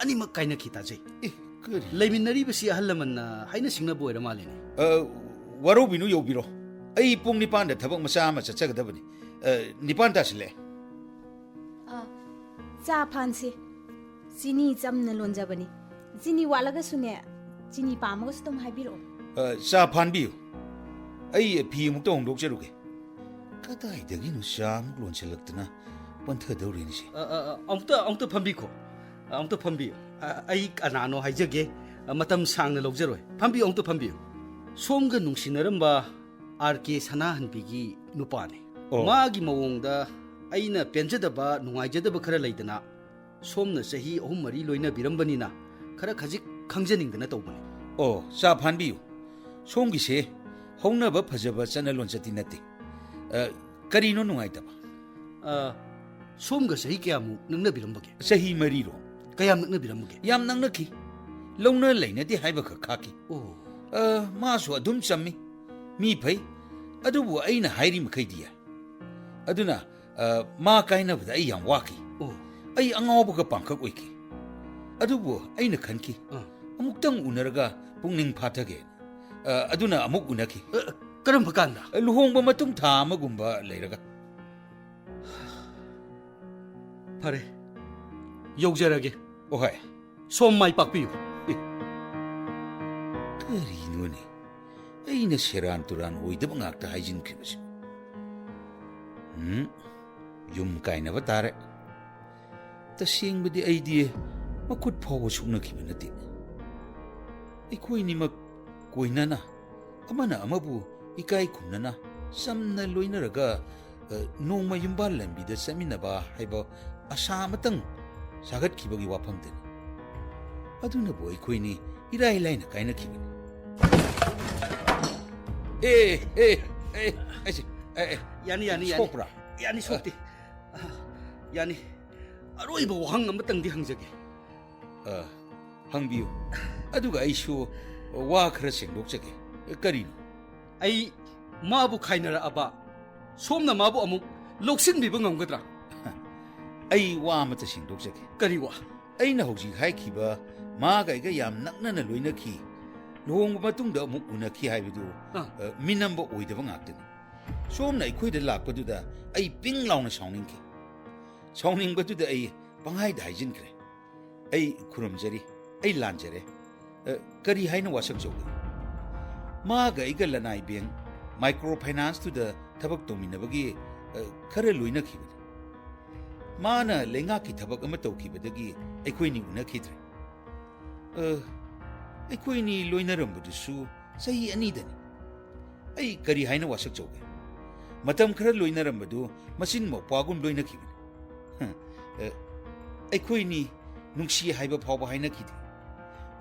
ꯑꯅꯤꯃꯛ ꯀꯥꯏꯅꯈꯤ ꯇꯥꯖꯩ꯫ ꯑꯦ, ꯀꯔꯤ? ꯂꯩꯃꯤꯟꯅꯔꯤꯕꯁꯤ ꯑꯍꯜ ꯂꯃꯟꯅ ꯍꯥꯏꯅ ꯁꯤꯡꯅꯕ ꯑꯣꯏꯔ ꯃꯥꯜꯂꯦꯅꯦ꯫ ꯑ, ꯋꯥꯔꯧꯕꯤꯅꯨ, ꯌꯧꯕꯤꯔꯣ꯫ ꯑꯩ ꯄꯨꯡ ꯅꯤꯄꯥꯟꯗ ꯊꯕꯛ ꯃꯆꯥ ꯑꯃ ꯆꯠꯆꯒꯗꯕꯅꯤ꯫ ꯑ, ꯅꯤꯄꯥꯟ ꯇꯥꯁꯤꯜꯂꯛꯑꯦ꯫ ꯑ, ꯆꯥ ꯐꯥꯟꯁꯤ꯫ ꯆꯤꯅꯤ ꯆꯝꯅ ꯂꯣꯟꯖꯕꯅꯤ꯫ ꯆꯤꯅꯤ ꯋꯥꯠꯂꯒꯁꯨꯅꯦ, ꯆꯤꯅꯤ ꯄꯥꯝꯃꯒꯁꯨ ꯑꯗꯨꯝ ꯍꯥꯏꯕꯤꯔꯛꯑꯣ꯫ ꯑ, ꯆꯥ ꯐꯥꯟꯕꯤꯌꯨ꯫ ꯑꯩ ꯐꯤ ꯑꯃꯨꯛꯇ ꯍꯣꯡꯗꯣꯛꯆꯔꯨꯒꯦ꯫ ꯀꯗꯥꯏꯗꯒꯤꯅꯣ ꯆꯥ ꯑꯃꯨꯛ ꯂꯣꯟꯁꯤꯜꯂꯛꯇꯅ ꯄꯟꯊꯗꯧꯔꯤꯅꯤꯁꯦ꯫ ꯑ, ꯑ, ꯑ, ꯑꯃꯨꯛꯇ, ꯑꯃꯨꯛꯇ ꯐꯝꯕꯤꯈꯣ꯫ ꯑ, ꯑꯃꯨꯛꯇ ꯐꯝꯕꯤꯌꯨ꯫ ꯑ, ꯑꯩ ꯀꯅꯥꯅꯣ ꯍꯥꯏꯖꯒꯦ꯫ ꯑ, ꯃꯇꯝ ꯁꯥꯡꯅ ꯂꯧꯖꯔꯣꯏ꯫ ꯐꯝꯕꯤꯌꯨ, ꯑꯃꯨꯛꯇ ꯐꯝꯕꯤꯌꯨ꯫ ꯁꯣꯝꯒ ꯅꯨꯡꯁꯤꯅꯔꯝꯕ ꯑꯥꯔ ꯀꯦ ꯁꯅꯥꯍꯟꯕꯤꯒꯤ ꯅꯨꯄꯥꯅꯤ꯫ ꯑꯣ꯫ ꯃꯥꯒꯤ ꯃꯑꯣꯡꯗ ꯑꯩꯅ ꯄꯦꯟꯖꯗꯕ, ꯅꯨꯡꯉꯥꯏꯖꯗꯕ ꯈꯔ ꯂꯩꯗꯅ ꯁꯣꯝꯅ ꯆꯍꯤ ꯑꯍꯨꯝ ꯃꯔꯤ ꯂꯣꯏꯅꯕꯤꯔꯝꯕꯅꯤꯅ ꯈꯔ ꯈꯖꯤꯛ ꯈꯪꯖꯅꯤꯡꯗꯅ ꯇꯧꯕꯅꯤ꯫ ꯑꯣ, ꯆꯥ ꯐꯥꯟꯕꯤꯌꯨ꯫ ꯁꯣꯝꯒꯤꯁꯦ ꯍꯧꯅꯕ ꯐꯖꯕ ꯆꯠꯅ ꯂꯣꯟꯆꯠꯇꯤ ꯅꯠꯇꯦ꯫ ꯑ, ꯀꯔꯤꯅꯣ ꯅꯨꯡꯉꯥꯏꯇꯕ? ꯑ, ꯁꯣꯝꯒ ꯆꯍꯤ ꯀꯌꯥꯃꯨꯛ ꯅꯛꯅꯕꯤꯔꯝꯕꯒꯦ? ꯆꯍꯤ ꯃꯔꯤꯔꯣ? ꯀꯌꯥꯝ ꯅꯛꯅꯕꯤꯔꯝꯕꯒꯦ? ꯌꯥꯝ ꯅꯛꯅꯈꯤ꯫ ꯂꯧꯅ ꯂꯩꯅꯗꯦ ꯍꯥꯏꯕꯈꯛ ꯈꯥꯛꯈꯤ꯫ ꯑꯣ꯫ ꯑ, ꯃꯥꯁꯨ ꯑꯗꯨꯝ ꯆꯝꯃꯤ꯫ ꯃꯤ ꯐꯩ꯫ ꯑꯗꯨꯕꯨ ꯑꯩꯅ ꯍꯥꯏꯔꯤ ꯃꯈꯩꯗꯤ ꯌꯥꯏ꯫ ꯑꯗꯨꯅ, ꯑ, ꯃꯥ ꯀꯥꯏꯅꯕꯗ ꯑꯩ ꯌꯥꯝ ꯋꯥꯈꯤ꯫ ꯑꯣ꯫ ꯑꯩ ꯑꯉꯥꯎꯕꯒ ꯄꯥꯡꯈꯛ ꯑꯣꯏꯈꯤ꯫ ꯑꯗꯨꯕꯨ ꯑꯩꯅ ꯈꯟꯈꯤ, ꯑꯥ꯫ ꯑꯃꯨꯛꯇꯪ ꯎꯅꯔꯒ ꯄꯨꯛꯅꯤꯡ ꯐꯥꯊꯒꯦ꯫ ꯑ, ꯑꯗꯨꯅ ꯑꯃꯨꯛ ꯎꯅꯈꯤ꯫ ꯑ, ꯀꯔꯝꯕ ꯀꯥꯟꯗ? ꯂꯨꯍꯣꯡꯕ ꯃꯇꯨꯡ ꯊꯥ ꯑꯃꯒꯨꯝꯕ ꯂꯩꯔꯒ꯫ ꯐꯔꯦ, ꯌꯧꯖꯔꯒꯦ꯫ ꯑꯣꯍꯣꯏ꯫ ꯁꯣꯝ ꯃꯥꯏ ꯄꯥꯛꯄꯤꯌꯨ꯫ ꯑꯦ, ꯀꯔꯤꯅꯣꯅꯦ? ꯑꯩꯅ ꯁꯦꯔꯥꯟ ꯇꯨꯔꯥꯟ ꯑꯣꯏꯗꯕ ꯉꯥꯛꯇ ꯍꯥꯏꯖꯤꯟꯈ꯭ꯔꯤꯕꯁꯤ꯫ ꯎꯝ, ꯌꯨꯝ ꯀꯥꯏꯅꯕ ꯇꯥꯔꯦ꯫ ꯇꯁꯦꯡꯕꯗꯤ ꯑꯩꯗꯤ ꯃꯈꯨꯠ ꯐꯥꯎꯕ ꯁꯣꯛꯅꯈꯤꯕ ꯅꯠꯇꯦ꯫ ꯑꯩꯈꯣꯏꯅꯤꯃꯛ ꯀꯣꯏꯅꯅ, ꯑꯃꯅ ꯑꯃꯕꯨ ꯏꯀꯥꯏ ꯈꯨꯝꯅꯅ ꯆꯝꯅ ꯂꯣꯏꯅꯔꯒ, ꯑ, ꯅꯣꯡꯃ ꯌꯨꯝꯕꯥꯜ ꯂꯝꯕꯤꯗ ꯆꯠꯃꯤꯟꯅꯕ ꯍꯥꯏꯕ ꯑꯁꯥ ꯑꯃꯇꯪ ꯁꯥꯒꯠꯈꯤꯕꯒꯤ ꯋꯥꯐꯝꯗꯅꯤ꯫ ꯑꯗꯨꯅꯕꯨ ꯑꯩꯈꯣꯏꯅꯤ ꯏꯔꯥꯏ ꯂꯥꯏꯅ ꯀꯥꯏꯅꯈꯤꯕꯅꯤ꯫ ꯑꯦ, ꯑꯦ, ꯑꯦ, ꯑꯩꯁꯦ, ꯑꯦ, ꯑꯦ, ꯌꯥꯅꯤ, ꯌꯥꯅꯤ, ꯌꯥꯅꯤ꯫ ꯁꯣꯛꯄ꯭ꯔꯥ? ꯌꯥꯅꯤ, ꯁꯣꯛꯇꯦ꯫ ꯑ, ꯌꯥꯅꯤ꯫ ꯑꯔꯣꯏꯕ ꯋꯥꯍꯪ ꯑꯃꯇꯪꯗꯤ ꯍꯪꯖꯒꯦ꯫ ꯑ, ꯍꯪꯕꯤꯌꯨ꯫ ꯑꯗꯨꯒ ꯑꯩꯁꯨ ꯋꯥ ꯈꯔ ꯁꯦꯡꯗꯣꯛꯆꯒꯦ꯫ ꯀꯔꯤꯅꯣ? ꯑꯩ ꯃꯥꯕꯨ ꯈꯥꯏꯅꯔꯛꯑꯕ ꯁꯣꯝꯅ ꯃꯥꯕꯨ ꯑꯃꯨꯛ ꯂꯧꯁꯤꯟꯕꯤꯕ ꯉꯝꯒꯗ꯭ꯔꯥ? ꯑꯩ ꯋꯥ ꯑꯃꯇ ꯁꯦꯡꯗꯣꯛꯆꯒꯦ꯫ ꯀꯔꯤ ꯋꯥ? ꯑꯩꯅ ꯍꯧꯖꯤꯛ ꯍꯥꯏꯈꯤꯕ ꯃꯥꯒ ꯑꯩꯒ ꯌꯥꯝ ꯅꯛꯅꯅ ꯂꯣꯏꯅꯈꯤ, ꯂꯨꯍꯣꯡꯕ ꯃꯇꯨꯡꯗ ꯑꯃꯨꯛ ꯎꯅꯈꯤ ꯍꯥꯏꯕꯗꯨ, ꯑꯥ꯫ ꯑ, ꯃꯤꯅꯝꯕ ꯑꯣꯏꯗꯕ ꯉꯥꯛꯇꯅꯤ꯫ ꯁꯣꯝꯅ ꯑꯩꯈꯣꯏꯗ ꯂꯥꯛꯄꯗꯨꯗ ꯑꯩ ꯄꯤꯡ ꯂꯥꯎꯅ ꯁꯥꯎꯅꯤꯡꯈꯤ꯫ ꯁꯥꯎꯅꯤꯡꯕꯗꯨꯗ ꯑꯩ ꯄꯪꯍꯥꯏꯗ ꯍꯥꯏꯖꯤꯟꯈ꯭ꯔꯦ꯫ ꯑꯩ ꯈꯨꯔꯨꯝꯖꯔꯤ, ꯑꯩ ꯂꯥꯟꯖꯔꯦ꯫ ꯑ, ꯀꯔꯤ ꯍꯥꯏꯅ ꯋꯥꯁꯛꯆꯧꯒꯦ? ꯃꯥꯒ ꯑꯩꯒ ꯂꯅꯥꯏ ꯕꯦꯡ ꯃꯥꯏꯀ꯭ꯔꯣ ꯐꯥꯏꯅꯥꯟꯁꯇꯨꯗ ꯊꯕꯛ ꯇꯧꯃꯤꯟꯅꯕꯒꯤ, ꯑ, ꯈꯔ ꯂꯣꯏꯅꯈꯤꯕꯅꯤ꯫ ꯃꯥꯅ ꯂꯩꯉꯥꯛꯀꯤ ꯊꯕꯛ ꯑꯃ ꯇꯧꯈꯤꯕꯗꯒꯤ ꯑꯩꯈꯣꯏꯅꯤ ꯎꯅꯈꯤꯗ꯭ꯔꯦ꯫ ꯑ, ꯑꯩꯈꯣꯏꯅꯤ ꯂꯣꯏꯅꯔꯝꯕꯗꯨꯁꯨ ꯆꯍꯤ ꯑꯅꯤꯗꯅꯤ꯫ ꯑꯩ ꯀꯔꯤ ꯍꯥꯏꯅ ꯋꯥꯁꯛꯆꯧꯒꯦ? ꯃꯇꯝ ꯈꯔ ꯂꯣꯏꯅꯔꯝꯕꯗꯨ ꯃꯆꯤꯟ ꯃꯧꯄ꯭ꯋꯥꯒꯨꯝ ꯂꯣꯏꯅꯈꯤꯕꯅꯤ꯫ ꯍ, ꯑ, ꯑꯩꯈꯣꯏꯅꯤ ꯅꯨꯡꯁꯤ ꯍꯥꯏꯕ ꯐꯥꯎꯕ ꯍꯥꯏꯅꯈꯤꯗꯦ꯫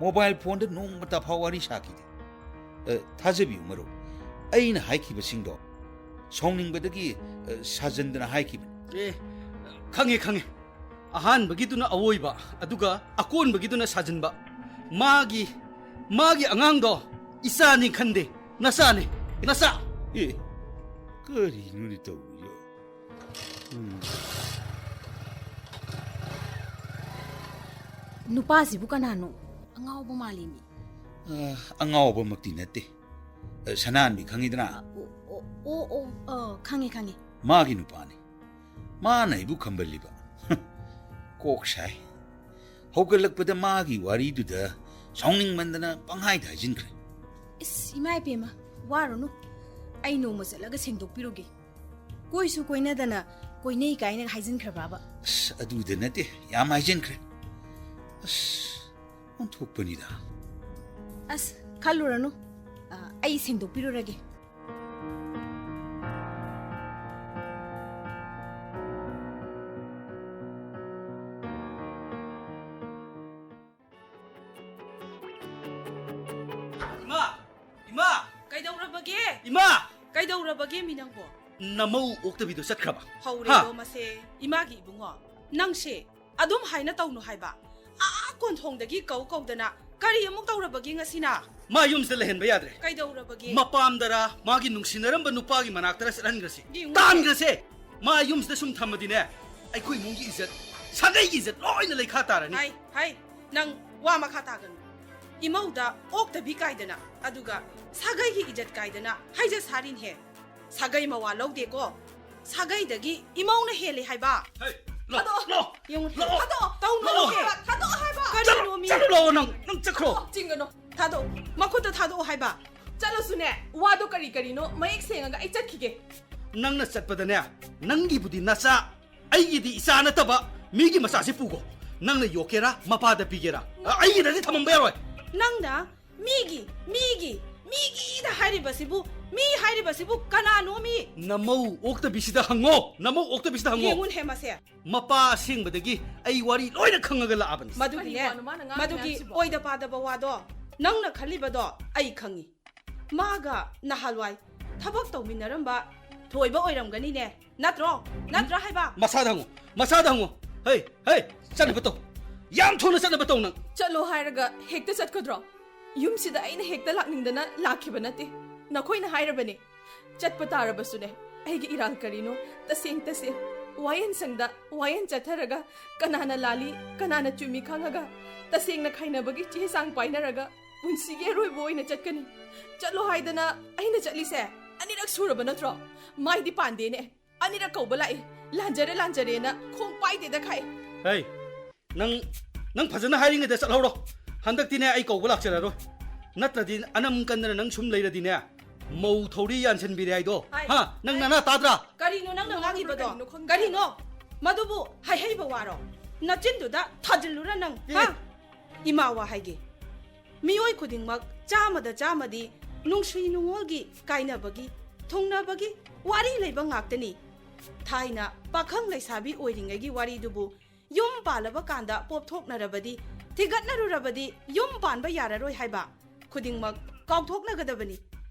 ꯃꯣꯕꯥꯏꯜ ꯐꯣꯟꯗ ꯅꯣꯡꯃꯇ ꯐꯥꯎ ꯋꯥꯔꯤ ꯁꯥꯈꯤꯗꯦ꯫ ꯑ, ꯊꯥꯖꯕꯤꯌꯨ ꯃꯔꯨꯞ, ꯑꯩꯅ ꯍꯥꯏꯈꯤꯕꯁꯤꯡꯗꯣ ꯁꯥꯎꯅꯤꯡꯕꯗꯒꯤ, ꯑ, ꯁꯥꯖꯟꯗꯅ ꯍꯥꯏꯈꯤꯕꯅꯤ꯫ ꯑꯦ, ꯈꯪꯉꯦ, ꯈꯪꯉꯦ꯫ ꯑꯍꯥꯟꯕꯒꯤꯗꯨꯅ ꯑꯋꯣꯏꯕ, ꯑꯗꯨꯒ ꯑꯀꯣꯟꯕꯒꯤꯗꯨꯅ ꯁꯥꯖꯟꯕ꯫ ꯃꯥꯒꯤ, ꯃꯥꯒꯤ ꯑꯉꯥꯡꯗꯣ ꯏꯆꯥꯅꯤ ꯈꯟꯗꯦ, ꯅꯆꯥꯅꯤ, ꯅꯆꯥ꯫ ꯑꯦ, ꯀꯔꯤꯅꯣꯅꯦ ꯇꯧꯔꯤꯁꯦ? ꯎꯝ꯫ ꯅꯨꯄꯥꯁꯤꯕꯨ ꯀꯅꯥꯅꯣ? ꯑꯉꯥꯎꯕ ꯃꯥꯜꯂꯤꯅꯦ꯫ ꯑ, ꯑꯉꯥꯎꯕꯃꯛꯇꯤ ꯅꯠꯇꯦ꯫ ꯑ, ꯁꯅꯥꯍꯟꯕꯤ ꯈꯪꯉꯤꯗꯅ? ꯑ, ꯑꯣ, ꯑꯣ, ꯑꯣ, ꯑꯣ, ꯑ, ꯈꯪꯉꯦ, ꯈꯪꯉꯦ꯫ ꯃꯥꯒꯤ ꯅꯨꯄꯥꯅꯤ꯫ ꯃꯥꯅ ꯑꯩꯕꯨ ꯈꯝꯕꯜꯂꯤꯕ꯫ ꯀꯣꯛ ꯁꯥꯏ꯫ ꯍꯧꯒꯠꯂꯛꯄꯗ ꯃꯥꯒꯤ ꯋꯥꯔꯤꯗꯨꯗ ꯁꯥꯎꯅꯤꯡꯃꯟꯗꯅ ꯄꯪꯍꯥꯏꯗ ꯍꯥꯏꯖꯤꯟꯈ꯭ꯔꯦ꯫ ꯏꯁ, ꯏꯃꯥ ꯏꯕꯦꯝꯃ, ꯋꯥꯔꯨꯅꯨ꯫ ꯑꯩ ꯅꯣꯡꯃ ꯆꯠꯂꯒ ꯁꯦꯡꯗꯣꯛꯄꯤꯔꯨꯒꯦ꯫ ꯀꯣꯏꯁꯨ ꯀꯣꯏꯅꯗꯅ ꯀꯣꯏꯅꯩ ꯀꯥꯏꯅ ꯍꯥꯏꯖꯤꯟꯈ꯭ꯔꯕꯕ? ꯑꯁ, ꯑꯗꯨꯗ ꯅꯠꯇꯦ, ꯌꯥꯝ ꯍꯥꯏꯖꯤꯟꯈ꯭ꯔꯦ꯫ ꯑꯁ, ꯑꯣꯟꯊꯣꯛꯄꯅꯤꯗ꯫ ꯑꯁ, ꯈꯜꯂꯨꯔꯅꯨ꯫ ꯑ, ꯑꯩ ꯁꯦꯡꯗꯣꯛꯄꯤꯔꯨꯔꯒꯦ꯫ ꯏꯃꯥ! ꯏꯃꯥ! ꯀꯩꯗꯧꯔꯕꯒꯦ? ꯏꯃꯥ! ꯀꯩꯗꯧꯔꯕꯒꯦ ꯃꯤ ꯅꯪꯕꯣ? ꯅꯃꯧ ꯑꯣꯛꯇꯕꯤꯗꯣ ꯆꯠꯈ꯭ꯔꯕ? ꯍꯧꯔꯦꯗꯣ ꯍꯥ? ꯃꯁꯦ꯫ ꯏꯃꯥꯒꯤ ꯏꯕꯨꯡꯉꯣ, ꯅꯪꯁꯦ ꯑꯗꯨꯝ ꯍꯥꯏꯅ ꯇꯧꯅꯨ ꯍꯥꯏꯕ꯫ ꯑꯥ ꯀꯣꯟꯊꯣꯡꯗꯒꯤ ꯀꯧ ꯀꯧꯗꯅ ꯀꯔꯤ ꯑꯃꯨꯛ ꯇꯧꯔꯕꯒꯦ ꯉꯁꯤꯅ? ꯃꯥ ꯌꯨꯝꯁꯤꯗ ꯂꯩꯍꯟꯕ ꯌꯥꯗ꯭ꯔꯦ꯫ ꯀꯩꯗꯧꯔꯕꯒꯦ? ꯃꯄꯥꯝꯗꯔ ꯃꯥꯒꯤ ꯅꯨꯡꯁꯤꯅꯔꯝꯕ ꯅꯨꯄꯥꯒꯤ ꯃꯅꯥꯛꯇꯔ ꯆꯠꯍꯟꯈ꯭ꯔꯁꯤ꯫ ꯌꯦꯡꯉꯨ꯫ ꯇꯥꯟꯈ꯭ꯔꯁꯦ꯫ ꯃꯥ ꯌꯨꯝꯁꯤꯗ ꯁꯨꯝ ꯊꯝꯃꯗꯤꯅꯦ, ꯑꯩꯈꯣꯏ ꯏꯃꯨꯡꯒꯤ ꯏꯖꯠ, ꯁꯥꯒꯩꯒꯤ ꯏꯖꯠ ꯂꯣꯏꯅ ꯂꯩꯈꯥ ꯇꯥꯔꯅꯤ꯫ ꯍꯥꯏ, ꯍꯥꯏ, ꯅꯪ ꯋꯥ ꯃꯈꯥ ꯇꯥꯒꯅꯨ꯫ ꯏꯃꯧꯗ ꯑꯣꯛꯇꯕꯤ ꯀꯥꯏꯗꯅ, ꯑꯗꯨꯒ ꯁꯥꯒꯩꯒꯤ ꯏꯖꯠ ꯀꯥꯏꯗꯅ ꯍꯥꯏꯖ ꯁꯥꯔꯤꯅꯦ꯫ ꯁꯥꯒꯩ ꯃꯋꯥ ꯂꯧꯗꯦꯀꯣ꯫ ꯁꯥꯒꯩꯗꯒꯤ ꯏꯃꯧꯅ ꯍꯦꯜꯂꯤ ꯍꯥꯏꯕ꯫ ꯍꯦ, ꯂꯥꯛꯑꯣ, ꯊꯥꯗꯣꯛꯑꯣ꯫ ꯂꯥꯛꯑꯣ, ꯌꯦꯡꯉꯨ꯫ ꯂꯥꯛꯑꯣ, ꯊꯥꯗꯣꯛꯑꯣ꯫ ꯇꯧꯅꯨ ꯂꯥꯛꯑꯣ꯫ ꯍꯦ꯫ ꯊꯥꯗꯣꯛꯑꯣ ꯍꯥꯏꯕ꯫ ꯆꯠꯂꯣ, ꯀꯔꯤꯅꯣ ꯃꯤ? ꯆꯠꯂꯣ, ꯂꯥꯛꯑꯣ, ꯅꯪ, ꯅꯪ ꯆꯠꯈ꯭ꯔꯣ꯫ ꯆꯤꯡꯒꯅꯨ꯫ ꯊꯥꯗꯣꯛꯑꯣ꯫ ꯃꯈꯨꯠꯇ ꯊꯥꯗꯣꯛꯑꯣ ꯍꯥꯏꯕ꯫ ꯆꯠꯂꯁꯨꯅꯦ, ꯋꯥꯗꯣ ꯀꯔꯤ ꯀꯔꯤꯅꯣ ꯃꯌꯦꯛ ꯁꯦꯡꯉꯒ ꯑꯩ ꯆꯠꯈꯤꯒꯦ꯫ ꯅꯪꯅ ꯆꯠꯄꯗꯅꯦ, ꯅꯪꯒꯤꯕꯨꯗꯤ ꯅꯆꯥ, ꯑꯩꯒꯤꯗꯤ ꯏꯆꯥ ꯅꯠꯇꯕ ꯃꯤꯒꯤ ꯃꯆꯥꯁꯤ ꯄꯨꯈꯣ꯫ ꯅꯪꯅ ꯌꯣꯛꯀꯦꯔꯥ, ꯃꯄꯥꯗ ꯄꯤꯒꯦꯔꯥ, ꯑ, ꯑꯩꯒꯤꯗꯗꯤ ꯊꯝꯃꯝꯕ ꯌꯥꯔꯣꯏ꯫ ꯅꯪꯅ ꯃꯤꯒꯤ, ꯃꯤꯒꯤ, ꯃꯤꯒꯤꯗ ꯍꯥꯏꯔꯤꯕꯁꯤꯕꯨ ꯃꯤ ꯍꯥꯏꯔꯤꯕꯁꯤꯕꯨ ꯀꯅꯥꯅꯣ ꯃꯤ? ꯅꯃꯧ ꯑꯣꯛꯇꯕꯤꯁꯤꯗ ꯍꯪꯉꯣ, ꯅꯃꯧ ꯑꯣꯛꯇꯕꯤꯁꯤꯗ ꯍꯪꯉꯣ꯫ ꯌꯦꯡꯉꯨꯅꯦ ꯃꯁꯦ꯫ ꯃꯄꯥ ꯑꯁꯦꯡꯕꯗꯒꯤ ꯑꯩ ꯋꯥꯔꯤ ꯂꯣꯏꯅ ꯈꯪꯉꯒ ꯂꯥꯛꯑꯕꯅꯤ꯫ ꯃꯗꯨꯒꯤꯅꯦ, ꯀꯔꯤ ꯋꯥꯅꯣ ꯃꯥꯅ ꯉꯥꯡꯉꯤ ꯃꯗꯨꯒꯤ ꯃꯌꯥꯝꯁꯤꯕꯣ? ꯑꯣꯏꯗ ꯄꯥꯗꯕ ꯋꯥꯗꯣ ꯅꯪꯅ ꯈꯜꯂꯤꯕꯗꯣ ꯑꯩ ꯈꯪꯉꯤ꯫ ꯃꯥꯒ ꯅꯍꯥꯟꯋꯥꯏ ꯊꯕꯛ ꯇꯧꯃꯤꯟꯅꯔꯝꯕ ꯊꯣꯏꯕ ꯑꯣꯏꯔꯝꯒꯅꯤꯅꯦ꯫ ꯅꯠꯇ꯭ꯔꯣ? ꯅꯠꯇ꯭ꯔꯥ ꯍꯥꯏꯕ? ꯃꯁꯥꯗ ꯍꯪꯉꯨ, ꯃꯁꯥꯗ ꯍꯪꯉꯨ꯫ ꯍꯩ, ꯍꯩ, ꯆꯠꯅꯕ ꯇꯧ꯫ ꯌꯥꯝ ꯊꯨꯅ ꯆꯠꯅꯕ ꯇꯧ ꯅꯪ꯫ ꯆꯠꯂꯣ ꯍꯥꯏꯔꯒ ꯍꯦꯛꯇ ꯆꯠꯀꯗ꯭ꯔꯣ? ꯌꯨꯝꯁꯤꯗ ꯑꯩꯅ ꯍꯦꯛꯇ ꯂꯥꯛꯅꯤꯡꯗꯅ ꯂꯥꯛꯈꯤꯕ ꯅꯠꯇꯦ꯫ ꯅꯈꯣꯏꯅ ꯍꯥꯏꯔꯕꯅꯦ꯫ ꯆꯠꯄ ꯇꯥꯔꯕꯁꯨꯅꯦ, ꯑꯩꯒꯤ ꯏꯔꯥꯜ ꯀꯔꯤꯅꯣ? ꯇꯁꯦꯡ ꯇꯁꯦꯡ ꯋꯥꯌꯦꯟ ꯁꯪꯗ ꯋꯥꯌꯦꯟ ꯆꯠꯊꯔꯒ ꯀꯅꯥꯅ ꯂꯥꯜꯂꯤ, ꯀꯅꯥꯅ ꯆꯨꯝꯃꯤ ꯈꯪꯉꯒ ꯇꯁꯦꯡꯅ ꯈꯥꯏꯅꯕꯒꯤ ꯆꯦ ꯆꯥꯡ ꯄꯥꯏꯅꯔꯒ ꯄꯨꯟꯁꯤꯒꯤ ꯑꯔꯣꯏꯕ ꯑꯣꯏꯅ ꯆꯠꯀꯅꯤ꯫ ꯆꯠꯂꯣ ꯍꯥꯏꯗꯅ ꯑꯩꯅ ꯆꯠꯂꯤꯁꯦ ꯑꯅꯤꯔꯛ ꯁꯨꯔꯕ ꯅꯠꯇ꯭ꯔꯣ? ꯃꯥꯏꯗꯤ ꯄꯥꯟꯗꯦꯅꯦ꯫ ꯑꯅꯤꯔꯛ ꯀꯧꯕ ꯂꯥꯛꯏ꯫ ꯂꯥꯟꯖꯔꯦ, ꯂꯥꯟꯖꯔꯦꯅ ꯈꯣꯡ ꯄꯥꯏꯗꯦꯗ ꯈꯥꯛꯏ꯫ ꯍꯩ, ꯅꯪ, ꯅꯪ ꯐꯖꯅ ꯍꯥꯏꯔꯤꯉꯩꯗ ꯆꯠꯍꯧꯔꯣ꯫ ꯍꯟꯗꯛꯇꯤꯅꯦ ꯑꯩ ꯀꯧꯕ ꯂꯥꯛꯆꯔꯔꯣꯏ꯫ ꯅꯠꯇ꯭ꯔꯗꯤ ꯑꯅꯝ ꯀꯟꯗꯅ ꯅꯪ ꯁꯨꯝ ꯂꯩꯔꯗꯤꯅꯦ, ꯃꯧ ꯊꯧꯔꯤ ꯌꯥꯟꯁꯤꯟꯕꯤꯔꯦ ꯍꯥꯏꯗꯣ꯫ ꯍꯥꯏ, ꯍꯥ? ꯅꯪ ꯍꯥꯏ꯫ ꯅꯅꯥ ꯇꯥꯗ꯭ꯔꯥ? ꯀꯔꯤꯅꯣ ꯅꯪꯅ ꯉꯥꯡꯉꯤꯕꯗꯣ? ꯀꯔꯤꯅꯣ ꯈꯪꯗꯦ꯫ ꯀꯔꯤꯅꯣ? ꯃꯗꯨꯕꯨ ꯍꯩꯍꯩꯕ ꯋꯥꯔꯣ? ꯅꯆꯤꯟꯗꯨꯗ ꯊꯥꯖꯤꯜꯂꯨꯔ ꯅꯪ, ꯑꯦ꯫ ꯍꯥ? ꯏꯃꯥ ꯋꯥ ꯍꯥꯏꯒꯦ꯫ ꯃꯤꯑꯣꯏ ꯈꯨꯗꯤꯡꯃꯛ ꯆꯥꯝꯃꯗ ꯆꯥꯝꯃꯗꯤ ꯅꯨꯡꯁꯤ ꯅꯨꯡꯉꯣꯜꯒꯤ, ꯀꯥꯏꯅꯕꯒꯤ, ꯊꯨꯡꯅꯕꯒꯤ ꯋꯥꯔꯤ ꯂꯩꯕ ꯉꯥꯛꯇꯅꯤ꯫ ꯊꯥꯏꯅ ꯄꯥꯈꯪ ꯂꯩꯁꯥꯕꯤ ꯑꯣꯏꯔꯤꯉꯩꯒꯤ ꯋꯥꯔꯤꯗꯨꯕꯨ ꯌꯨꯝ ꯄꯥꯜꯂꯕ ꯀꯥꯟꯗ ꯄꯣꯞꯊꯣꯛꯅꯔꯕꯗꯤ, ꯊꯤꯒꯠꯅꯔꯨꯔꯕꯗꯤ ꯌꯨꯝ ꯄꯥꯟꯕ ꯌꯥꯔꯔꯣꯏ ꯍꯥꯏꯕ ꯈꯨꯗꯤꯡꯃꯛ ꯀꯥꯎꯊꯣꯛꯅꯒꯗꯕꯅꯤ꯫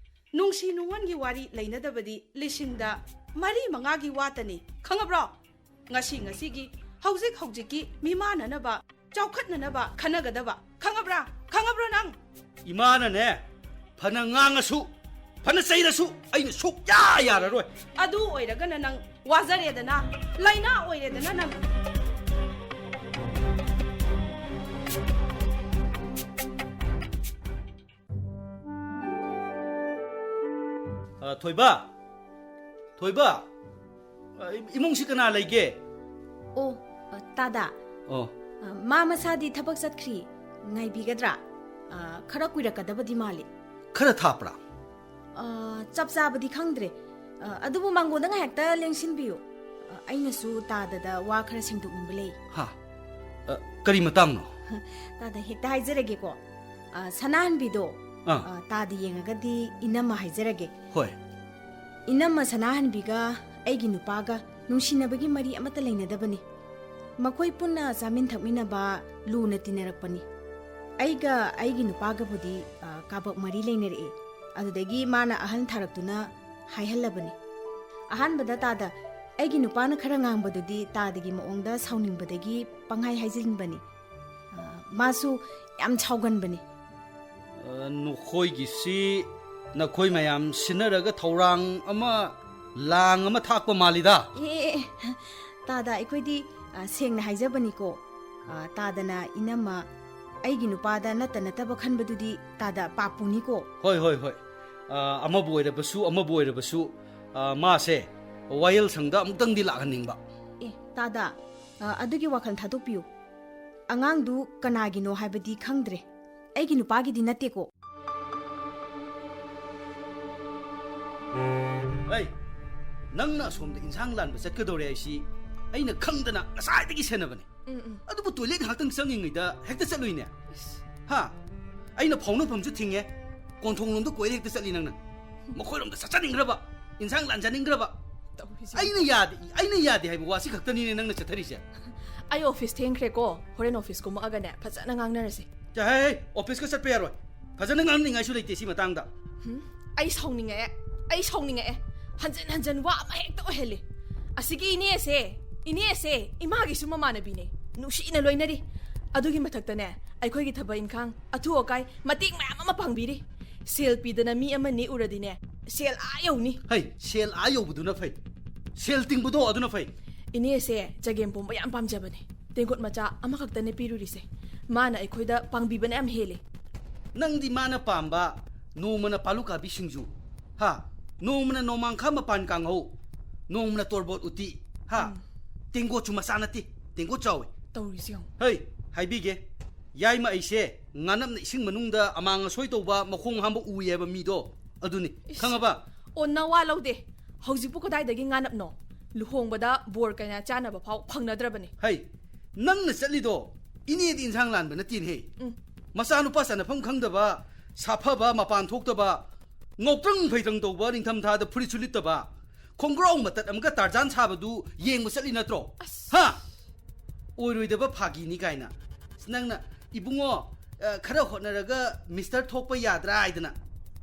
ꯅꯨꯡꯁꯤ ꯅꯨꯡꯉꯣꯟꯒꯤ ꯋꯥꯔꯤ ꯂꯩꯅꯗꯕꯗꯤ ꯂꯤꯁꯤꯡꯗ ꯃꯔꯤ ꯃꯉꯥꯒꯤ ꯋꯥꯇꯅꯤ꯫ ꯈꯪꯉꯕ꯭ꯔꯣ? ꯉꯁꯤ ꯉꯁꯤꯒꯤ, ꯍꯧꯖꯤꯛ ꯍꯧꯖꯤꯛꯀꯤ ꯃꯤꯃꯥꯟꯅꯅꯕ, ꯆꯥꯎꯈꯠꯅꯅꯕ ꯈꯟꯅꯒꯗꯕ꯫ ꯈꯪꯉꯕ꯭ꯔꯥ? ꯈꯪꯉꯕ꯭ꯔꯣ ꯅꯪ? ꯏꯃꯥꯅꯅꯦ, ꯐꯅ ꯉꯥꯡꯉꯁꯨ, ꯐꯅ ꯆꯩꯔꯁꯨ ꯑꯩꯅ ꯁꯨꯛꯌꯥ ꯌꯥꯔꯔꯣꯏ꯫ ꯑꯗꯨ ꯑꯣꯏꯔꯒꯅ ꯅꯪ ꯋꯥꯖꯔꯦꯗꯅ, ꯂꯥꯏꯅꯥ ꯑꯣꯏꯔꯦꯗꯅ ꯅꯪ꯫ ꯑ, ꯊꯣꯏꯕ! ꯊꯣꯏꯕ! ꯑ, ꯏ-, ꯏꯃꯨꯡꯁꯤ ꯀꯅꯥ ꯂꯩꯒꯦ? ꯑꯣ, ꯑ, ꯇꯥꯗꯥ꯫ ꯑꯣ꯫ ꯑ, ꯃꯥ ꯃꯁꯥꯗꯤ ꯊꯕꯛ ꯆꯠꯈ꯭ꯔꯤ꯫ ꯉꯥꯏꯕꯤꯒꯗ꯭ꯔꯥ? ꯑ, ꯈꯔ ꯀꯨꯏꯔꯛꯀꯗꯕꯗꯤ ꯃꯥꯜꯂꯤ꯫ ꯈꯔ ꯊꯥꯞꯄ꯭ꯔꯥ? ꯑ, ꯆꯞ ꯆꯥꯕꯗꯤ ꯈꯪꯗ꯭ꯔꯦ꯫ ꯑ, ꯑꯗꯨꯕꯨ ꯃꯥꯡꯒꯣꯟꯗ ꯉꯥꯏꯍꯥꯛꯇ ꯂꯦꯡꯁꯤꯟꯕꯤꯌꯨ꯫ ꯑ, ꯑꯩꯅꯁꯨ ꯇꯥꯗꯗ ꯋꯥ ꯈꯔ ꯁꯦꯡꯗꯣꯛꯅꯤꯡꯕ ꯂꯩ꯫ ꯍꯥ? ꯑ, ꯀꯔꯤ ꯃꯇꯥꯡꯅꯣ? ꯇꯥꯗ, ꯍꯦꯛꯇ ꯍꯥꯏꯖꯔꯒꯦꯀꯣ꯫ ꯑ, ꯁꯅꯥꯍꯟꯕꯤꯗꯣ, ꯑꯥ꯫ ꯑ, ꯇꯥꯗ ꯌꯦꯡꯉꯒꯗꯤ ꯏꯅꯝꯃ ꯍꯥꯏꯖꯔꯒꯦ꯫ ꯍꯣꯏ꯫ ꯏꯅꯝꯃ ꯁꯅꯥꯍꯟꯕꯤꯒ ꯑꯩꯒꯤ ꯅꯨꯄꯥꯒ ꯅꯨꯡꯁꯤꯅꯕꯒꯤ ꯃꯔꯤ ꯑꯃꯠꯇ ꯂꯩꯅꯗꯕꯅꯤ꯫ ꯃꯈꯣꯏ ꯄꯨꯟꯅ ꯆꯥꯃꯤꯟ ꯊꯛꯃꯤꯟꯅꯕ, ꯂꯨꯅ ꯇꯤꯟꯅꯔꯛꯄꯅꯤ꯫ ꯑꯩꯒ ꯑꯩꯒꯤ ꯅꯨꯄꯥꯒꯕꯨꯗꯤ, ꯑ, ꯀꯥꯕꯛ ꯃꯔꯤ ꯂꯩꯅꯔꯛꯏ꯫ ꯑꯗꯨꯗꯒꯤ ꯃꯥꯅ ꯑꯍꯟ ꯊꯥꯔꯛꯇꯨꯅ ꯍꯥꯏꯍꯜꯂꯕꯅꯤ꯫ ꯑꯍꯥꯟꯕꯗ ꯇꯥꯗ ꯑꯩꯒꯤ ꯅꯨꯄꯥꯅ ꯈꯔ ꯉꯥꯡꯕꯗꯨꯗꯤ ꯇꯥꯗꯒꯤ ꯃꯑꯣꯡꯗ ꯁꯥꯎꯅꯤꯡꯕꯗꯒꯤ ꯄꯪꯍꯥꯏ ꯍꯥꯏꯖꯤꯟꯕꯅꯤ꯫ ꯑ, ꯃꯥꯁꯨ ꯌꯥꯝ ꯁꯥꯎꯒꯟꯕꯅꯤ꯫ ꯑ, ꯅꯈꯣꯏꯒꯤꯁꯤ ꯅꯈꯣꯏ ꯃꯌꯥꯝ ꯁꯤꯟꯅꯔꯒ ꯊꯧꯔꯥꯡ ꯑꯃ, ꯂꯥꯡ ꯑꯃ ꯊꯥꯛꯄ ꯃꯥꯜꯂꯤꯗ꯫ ꯑꯦ, ꯑꯦ, ꯑꯦ, ꯇꯥꯗ, ꯑꯩꯈꯣꯏꯗꯤ, ꯑ, ꯁꯦꯡꯅ ꯍꯥꯏꯖꯕꯅꯤꯀꯣ꯫ ꯑ, ꯇꯥꯗꯅ ꯏꯅꯝꯃ ꯑꯩꯒꯤ ꯅꯨꯄꯥꯗ ꯅꯠꯇ ꯅꯠꯇꯕ ꯈꯟꯕꯗꯨꯗꯤ ꯇꯥꯗ ꯄꯥꯞꯄꯨꯅꯤꯀꯣ꯫ ꯍꯣꯏ, ꯍꯣꯏ, ꯍꯣꯏ꯫ ꯑ, ꯑꯃꯕꯨ ꯑꯣꯏꯔꯕꯁꯨ, ꯑꯃꯕꯨ ꯑꯣꯏꯔꯕꯁꯨ, ꯑ, ꯃꯥꯁꯦ ꯋꯥꯌꯦꯜ ꯁꯪꯗ ꯑꯃꯨꯛꯇꯪꯗꯤ ꯂꯥꯛꯍꯟꯅꯤꯡꯕ꯫ ꯑꯦ, ꯇꯥꯗ, ꯑ, ꯑꯗꯨꯒꯤ ꯋꯥꯈꯜ ꯊꯥꯗꯣꯛꯄꯤꯌꯨ꯫ ꯑꯉꯥꯡꯗꯨ ꯀꯅꯥꯒꯤꯅꯣ ꯍꯥꯏꯕꯗꯤ ꯈꯪꯗ꯭ꯔꯦ꯫ ꯑꯩꯒꯤ ꯅꯨꯄꯥꯒꯤꯗꯤ ꯅꯠꯇꯦꯀꯣ꯫ ꯑꯩ, ꯅꯪꯅ ꯑꯁꯣꯝꯗ ꯏꯟꯁꯥꯡ ꯂꯥꯟꯕ ꯆꯠꯀꯗꯧꯔꯦ ꯍꯥꯏꯁꯤ ꯑꯩꯅ ꯈꯪꯗꯅ ꯉꯁꯥꯏꯗꯒꯤ ꯁꯦꯟꯅꯕꯅꯦ꯫ ꯎꯝ, ꯎꯝ꯫ ꯑꯗꯨꯕꯨ ꯇꯣꯏꯂꯦꯠ ꯉꯥꯏꯍꯥꯛꯇꯪ ꯆꯪꯉꯤꯉꯩꯗ ꯍꯦꯛꯇ ꯆꯠꯂꯨꯏꯅꯦ꯫ ꯏꯁ꯫ ꯍꯥ? ꯑꯩꯅ ꯐꯥꯎꯅꯐꯝꯁꯨ ꯊꯤꯡꯉꯦ꯫ ꯀꯣꯟꯊꯣꯡꯂꯣꯝꯗ ꯀꯣꯏꯔ ꯍꯦꯛꯇ ꯆꯠꯂꯤ ꯅꯪꯅ꯫ ꯃꯈꯣꯏꯔꯣꯝꯗ ꯆꯠꯆꯅꯤꯡꯈ꯭ꯔꯕ, ꯏꯟꯁꯥꯡ ꯂꯥꯟꯖꯅꯤꯡꯈ꯭ꯔꯕ꯫ ꯇꯧꯔꯤꯁꯦ꯫ ꯑꯩꯅ ꯌꯥꯗꯦ, ꯑꯩꯅ ꯌꯥꯗꯦ ꯍꯥꯏꯕ ꯋꯥꯁꯤ ꯈꯛꯇꯅꯤꯅꯦ ꯅꯪꯅ ꯆꯠꯊꯔꯤꯁꯦ꯫ ꯑꯩ ꯑꯣꯐꯤꯁ ꯊꯦꯡꯈ꯭ꯔꯦꯀꯣ, ꯍꯣꯔꯦꯟ ꯑꯣꯐꯤꯁ ꯀꯨꯝꯃꯛꯑꯒꯅꯦ ꯐꯖꯅ ꯉꯥꯡꯅꯔꯁꯤ꯫ ꯆꯦ, ꯍꯦ, ꯍꯦ, ꯑꯣꯐꯤꯁꯀ ꯆꯠꯄ ꯌꯥꯔꯣꯏ꯫ ꯐꯖꯅ ꯉꯥꯡꯅꯤꯡꯉꯥꯏꯁꯨ ꯂꯩꯇꯦ ꯁꯤ ꯃꯇꯥꯡꯗ꯫ ꯍꯨꯝ? ꯑꯩ ꯁꯥꯎꯅꯤꯡꯉꯛꯑꯦ, ꯑꯩ ꯁꯥꯎꯅꯤꯡꯉꯛꯑꯦ꯫ ꯍꯟꯖꯟ ꯍꯟꯖꯟ ꯋꯥ ꯑꯃ ꯍꯦꯛꯇ ꯑꯣꯏꯍꯜꯂꯤ꯫ ꯑꯁꯤꯒꯤ ꯏꯅꯦꯁꯦ, ꯏꯅꯦꯁꯦ ꯏꯃꯥꯒꯤꯁꯨ ꯃꯃꯥꯟꯅꯕꯤꯅꯦ, ꯅꯨꯡꯁꯤꯅ ꯂꯣꯏꯅꯔꯤ꯫ ꯑꯗꯨꯒꯤ ꯃꯊꯛꯇꯅꯦ, ꯑꯩꯈꯣꯏꯒꯤ ꯊꯕꯛ ꯏꯪꯈꯥꯡ, ꯑꯊꯨ ꯑꯀꯥꯏ, ꯃꯇꯦꯡ ꯃꯌꯥꯝ ꯑꯃ ꯄꯥꯡꯕꯤꯔꯤ꯫ ꯁꯦꯜ ꯄꯤꯗꯅ ꯃꯤ ꯑꯃ ꯅꯦꯛꯎꯔꯗꯤꯅꯦ, ꯁꯦꯜ ꯑꯥ ꯌꯧꯅꯤ꯫ ꯍꯩ, ꯁꯦꯜ ꯑꯥ ꯌꯧꯕꯗꯨꯅ ꯐꯩ꯫ ꯁꯦꯜ ꯇꯤꯡꯕꯗꯣ ꯑꯗꯨꯅ ꯐꯩ꯫ ꯏꯅꯦꯁꯦ ꯆꯒꯦꯝ ꯄꯣꯝꯕ ꯌꯥꯝ ꯄꯥꯝꯖꯕꯅꯦ꯫ ꯇꯦꯡꯀꯣꯠ ꯃꯆꯥ ꯑꯃꯈꯛꯇꯅꯦ ꯄꯤꯔꯨꯔꯤꯁꯦ꯫ ꯃꯥꯅ ꯑꯩꯈꯣꯏꯗ ꯄꯥꯡꯕꯤꯕꯅ ꯌꯥꯝ ꯍꯦꯜꯂꯦ꯫ ꯅꯪꯗꯤ ꯃꯥꯅ ꯄꯥꯝꯕ ꯅꯣꯡꯃꯅ ꯄꯥꯂꯨꯀꯥꯕꯤ ꯁꯤꯡꯖꯨ, ꯍꯥ? ꯅꯣꯡꯃꯅ ꯅꯣꯡꯃꯥꯡꯈꯥ ꯃꯄꯥꯟ ꯀꯥꯡꯍꯧ, ꯅꯣꯡꯃꯅ ꯇꯣꯔꯕꯣꯠ ꯎꯇꯤ, ꯍꯥ? ꯎꯝ꯫ ꯇꯦꯡꯀꯣꯠꯁꯨ ꯃꯆꯥ ꯅꯠꯇꯦ, ꯇꯦꯡꯀꯣꯠ ꯆꯥꯎꯋꯦ꯫ ꯇꯧꯔꯤꯁꯤ ꯌꯦꯡꯉꯨ꯫ ꯍꯩ, ꯍꯥꯏꯕꯤꯒꯦ꯫ ꯌꯥꯏꯃ ꯑꯩꯁꯦ ꯉꯥꯅꯞꯅ ꯏꯁꯤꯡ ꯃꯅꯨꯡꯗ ꯑꯃꯥꯡ ꯑꯁꯣꯏ ꯇꯧꯕ, ꯃꯈꯣꯡ ꯍꯥꯝꯕ ꯎꯏ ꯍꯥꯏꯕ ꯃꯤꯗꯣ ꯑꯗꯨꯅꯤ꯫ ꯏꯁ, ꯈꯪꯉꯕ? ꯑꯣꯟꯅ ꯋꯥ ꯂꯧꯗꯦ꯫ ꯍꯧꯖꯤꯛꯄꯨ ꯀꯗꯥꯏꯗꯒꯤ ꯉꯥꯅꯞꯅꯣ? ꯂꯨꯍꯣꯡꯕꯗ ꯕꯣꯔ ꯀꯩꯅꯥ ꯆꯥꯅꯕ ꯐꯥꯎ ꯐꯪꯅꯗ꯭ꯔꯕꯅꯤ꯫ ꯍꯩ, ꯅꯪꯅ ꯆꯠꯂꯤꯗꯣ ꯏꯅꯦꯗꯤ ꯏꯟꯁꯥꯡ ꯂꯥꯟꯕ ꯅꯠꯇꯦꯅꯦꯍꯦ꯫ ꯎꯝ꯫ ꯃꯆꯥꯅꯨꯄꯥ ꯆꯥꯅꯐꯝ ꯈꯪꯗꯕ, ꯁꯥꯐꯕ, ꯃꯄꯥꯟ ꯊꯣꯛꯇꯕ, ꯉꯧꯇ꯭ꯔꯪ ꯐꯩꯇ꯭ꯔꯪ ꯇꯧꯕ, ꯅꯤꯡꯊꯝꯊꯥꯗ ꯐꯨꯔꯤꯠꯁꯨ ꯂꯤꯠꯇꯕ, ꯈꯣꯡꯒ꯭ꯔꯥꯎ ꯃꯇꯠ ꯑꯃꯒ ꯇꯥꯔꯖꯥꯟ ꯁꯥꯕꯗꯨ ꯌꯦꯡꯕ ꯆꯠꯂꯤ ꯅꯠꯇ꯭ꯔꯣ? ꯑꯁ꯫ ꯍꯥ? ꯑꯣꯏꯔꯣꯏꯗꯕ ꯐꯥꯒꯤꯅꯤ ꯀꯥꯏꯅ꯫ ꯑꯁ, ꯅꯪꯅ, "ꯏꯕꯨꯡꯉꯣ, ꯑ, ꯈꯔ ꯍꯣꯠꯅꯔꯒ ꯃꯤꯁꯇꯔ ꯊꯣꯛꯄ ꯌꯥꯗ꯭ꯔꯥ?" ꯍꯥꯏꯗꯅ꯫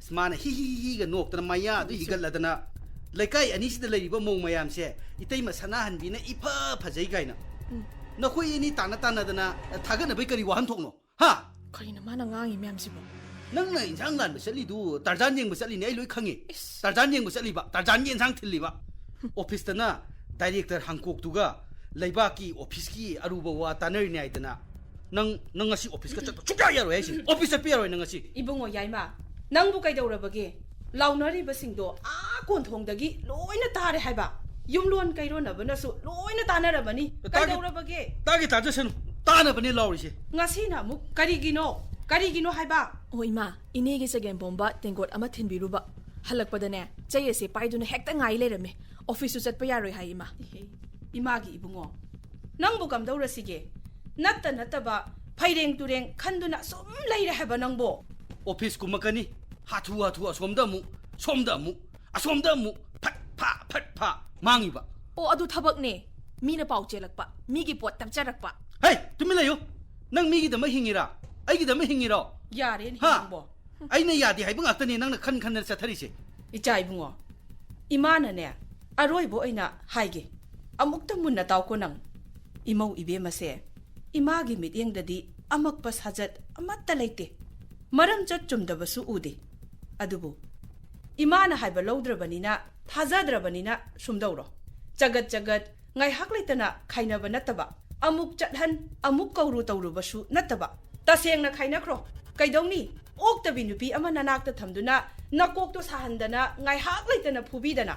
ꯑꯁ, ꯃꯥꯅ ꯍꯤ ꯍꯤ ꯍꯤꯒ ꯅꯣꯛꯇꯅ ꯃꯌꯥꯗꯨ ꯍꯤꯒꯠꯂꯗꯅ, "ꯂꯩꯀꯥꯏ ꯑꯅꯤꯁꯤꯗ ꯂꯩꯔꯤꯕ ꯃꯧ ꯃꯌꯥꯝꯁꯦ ꯏꯇꯩꯃ ꯁꯅꯥꯍꯟꯕꯤꯅ ꯏꯐ ꯐꯖꯩ" ꯀꯥꯏꯅ꯫ ꯎꯝ꯫ ꯅꯈꯣꯏ ꯑꯅꯤ ꯇꯥꯟꯅ ꯇꯥꯟꯅꯗꯅ, ꯑ, ꯊꯥꯒꯠꯅꯕꯩ ꯀꯔꯤ ꯋꯥꯍꯟꯊꯣꯛꯅꯣ? ꯍꯥ? ꯀꯔꯤꯅꯣ ꯃꯥꯅ ꯉꯥꯡꯉꯤ ꯃꯌꯥꯝꯁꯤꯕꯣ? ꯅꯪꯅ ꯏꯟꯁꯥꯡ ꯂꯥꯟꯕ ꯆꯠꯂꯤꯗꯨ ꯇꯥꯔꯖꯥꯟ ꯌꯦꯡꯕ ꯆꯠꯂꯤꯅꯦ, ꯑꯩ ꯂꯣꯏ ꯈꯪꯉꯤ꯫ ꯏꯁ꯫ ꯇꯥꯔꯖꯥꯟ ꯌꯦꯡꯕ ꯆꯠꯂꯤꯕ, ꯇꯥꯔꯖꯥꯟꯒꯤ ꯏꯟꯁꯥꯡ ꯊꯤꯜꯂꯤꯕ꯫ ꯑꯣꯐꯤꯁꯇꯅ ꯗꯥꯏꯔꯦꯛꯇꯔ ꯍꯥꯡꯀꯣꯛꯇꯨꯒ ꯂꯩꯕꯥꯛꯀꯤ ꯑꯣꯐꯤꯁꯀꯤ ꯑꯔꯨꯕ ꯋꯥ ꯇꯥꯟꯅꯔꯤꯅꯦ ꯍꯥꯏꯗꯅ꯫ ꯅꯪ, ꯅꯪ ꯉꯁꯤ ꯑꯣꯐꯤꯁ ꯆꯠꯄ ꯁꯨꯡꯌꯥ ꯌꯥꯔꯣꯏ ꯍꯥꯏꯁꯤꯅꯤ꯫ ꯑꯣꯐꯤꯁ ꯆꯠꯄ ꯌꯥꯔꯣꯏ ꯅꯪ ꯉꯁꯤ꯫ ꯏꯕꯨꯡꯉꯣ ꯌꯥꯏꯃ, ꯅꯪꯕꯨ ꯀꯩꯗꯧꯔꯕꯒꯦ? ꯂꯥꯎꯅꯔꯤꯕꯁꯤꯡꯗꯣ ꯑꯥ ꯀꯣꯟꯊꯣꯡꯗꯒꯤ ꯂꯣꯏꯅ ꯇꯥꯔꯦ ꯍꯥꯏꯕ꯫ ꯌꯨꯝꯂꯣꯟ ꯀꯩꯔꯣꯟꯅꯕꯅꯁꯨ ꯂꯣꯏꯅ ꯇꯥꯅꯔꯕꯅꯤ꯫ ꯇꯥꯒꯦ-, ꯀꯩꯗꯧꯔꯕꯒꯦ? ꯇꯥꯒꯦ ꯇꯥꯖꯁꯅꯨ꯫ ꯇꯥꯅꯕꯅꯦ ꯂꯥꯎꯔꯤꯁꯦ꯫ ꯉꯁꯤꯅ ꯑꯃꯨꯛ ꯀꯔꯤꯒꯤꯅꯣ? ꯀꯔꯤꯒꯤꯅꯣ ꯍꯥꯏꯕ? ꯑꯣ ꯏꯃꯥ, ꯏꯅꯦꯒꯤ ꯆꯒꯦꯝꯄꯣꯝꯕ ꯇꯦꯡꯀꯣꯠ ꯑꯃ ꯊꯤꯟꯕꯤꯔꯨꯕ꯫ ꯍꯜꯂꯛꯄꯗꯅꯦ, ꯆꯩ ꯑꯁꯦ ꯄꯥꯏꯗꯨꯅ ꯍꯦꯛꯇ ꯉꯥꯏ ꯂꯩꯔꯝꯃꯦ꯫ ꯑꯣꯐꯤꯁꯁꯨ ꯆꯠꯄ ꯌꯥꯔꯣꯏ ꯍꯥꯏ ꯏꯃꯥ꯫ ꯏꯍꯦ, ꯏꯃꯥꯒꯤ ꯏꯕꯨꯡꯉꯣ, ꯅꯪꯕꯨ ꯀꯝꯗꯧꯔꯁꯤꯒꯦ? ꯅꯠꯇ ꯅꯠꯇꯕ ꯐꯩꯔꯦꯡ ꯇꯨꯔꯦꯡ ꯈꯟꯗꯨꯅ ꯁꯨꯝ ꯂꯩꯔꯦ ꯍꯥꯏꯕ ꯅꯪꯕꯣ꯫ ꯑꯣꯐꯤꯁ ꯀꯨꯝꯃꯛꯀꯅꯤ, ꯍꯥꯊꯨ ꯍꯥꯊꯨ ꯑꯁꯣꯝꯗ ꯑꯃꯨꯛ, ꯁꯣꯝꯗ ꯑꯃꯨꯛ, ꯑꯁꯣꯝꯗ ꯑꯃꯨꯛ, ꯐꯠ ꯐꯥ, ꯐꯠ ꯐꯥ ꯃꯥꯡꯉꯤꯕ꯫ ꯑꯣ, ꯑꯗꯨ ꯊꯕꯛꯅꯦ꯫ ꯃꯤꯅ ꯄꯥꯎ ꯆꯦꯜꯂꯛꯄ, ꯃꯤꯒꯤ ꯄꯣꯠ ꯇꯞꯆꯔꯛꯄ꯫ ꯍꯩ, ꯇꯨꯃꯤꯟ ꯂꯩꯌꯨ꯫ ꯅꯪ ꯃꯤꯒꯤꯗꯃꯛ ꯍꯤꯡꯉꯤꯔꯥ? ꯑꯩꯒꯤꯗꯃꯛ ꯍꯤꯡꯉꯤꯔꯣ? ꯌꯥꯔꯦꯅꯦ ꯍꯥ? ꯅꯪꯕꯣ꯫ ꯑꯩꯅ ꯌꯥꯗꯦ ꯍꯥꯏꯕ ꯉꯥꯛꯇꯅꯦ ꯅꯪꯅ ꯈꯟ ꯈꯟꯗꯅ ꯆꯠꯊꯔꯤꯁꯦ꯫ ꯏꯆꯥ ꯏꯕꯨꯡꯉꯣ, ꯏꯃꯥꯅꯅꯦ, ꯑꯔꯣꯏꯕ ꯑꯣꯏꯅ ꯍꯥꯏꯒꯦ꯫ ꯑꯃꯨꯛꯇ ꯃꯨꯟꯅ ꯇꯥꯎꯀꯣ ꯅꯪ꯫ ꯏꯃꯧ ꯏꯕꯦꯝꯃꯁꯦ, ꯏꯃꯥꯒꯤ ꯃꯤꯠꯌꯦꯡꯗꯗꯤ ꯑꯃꯛꯄ ꯁꯥꯖꯠ ꯑꯃꯠꯇ ꯂꯩꯇꯦ꯫ ꯃꯔꯝ ꯆꯠ ꯆꯨꯝꯗꯕꯁꯨ ꯎꯗꯦ꯫ ꯑꯗꯨꯕꯨ ꯏꯃꯥꯅ ꯍꯥꯏꯕ ꯂꯧꯗ꯭ꯔꯕꯅꯤꯅ, ꯊꯥꯖꯗ꯭ꯔꯕꯅꯤꯅ ꯁꯨꯝꯗꯧꯔꯣ꯫ ꯆꯒꯠ ꯆꯒꯠ ꯉꯥꯏꯍꯥꯛ ꯂꯩꯇꯅ ꯈꯥꯏꯅꯕ ꯅꯠꯇꯕ, ꯑꯃꯨꯛ ꯆꯠꯍꯟ, ꯑꯃꯨꯛ ꯀꯧꯔꯨ ꯇꯧꯔꯨꯕꯁꯨ ꯅꯠꯇꯕ, ꯇꯁꯦꯡꯅ ꯈꯥꯏꯅꯈ꯭ꯔꯣ꯫ ꯀꯩꯗꯧꯅꯤ? ꯑꯣꯛꯇꯕꯤ ꯅꯨꯄꯤ ꯑꯃ ꯅꯅꯥꯛꯇ ꯊꯝꯗꯨꯅ ꯅꯀꯣꯛꯇꯣ ꯁꯥꯍꯟꯗꯅ ꯉꯥꯏꯍꯥꯛ ꯂꯩꯇꯅ ꯐꯨꯕꯤꯗꯅ꯫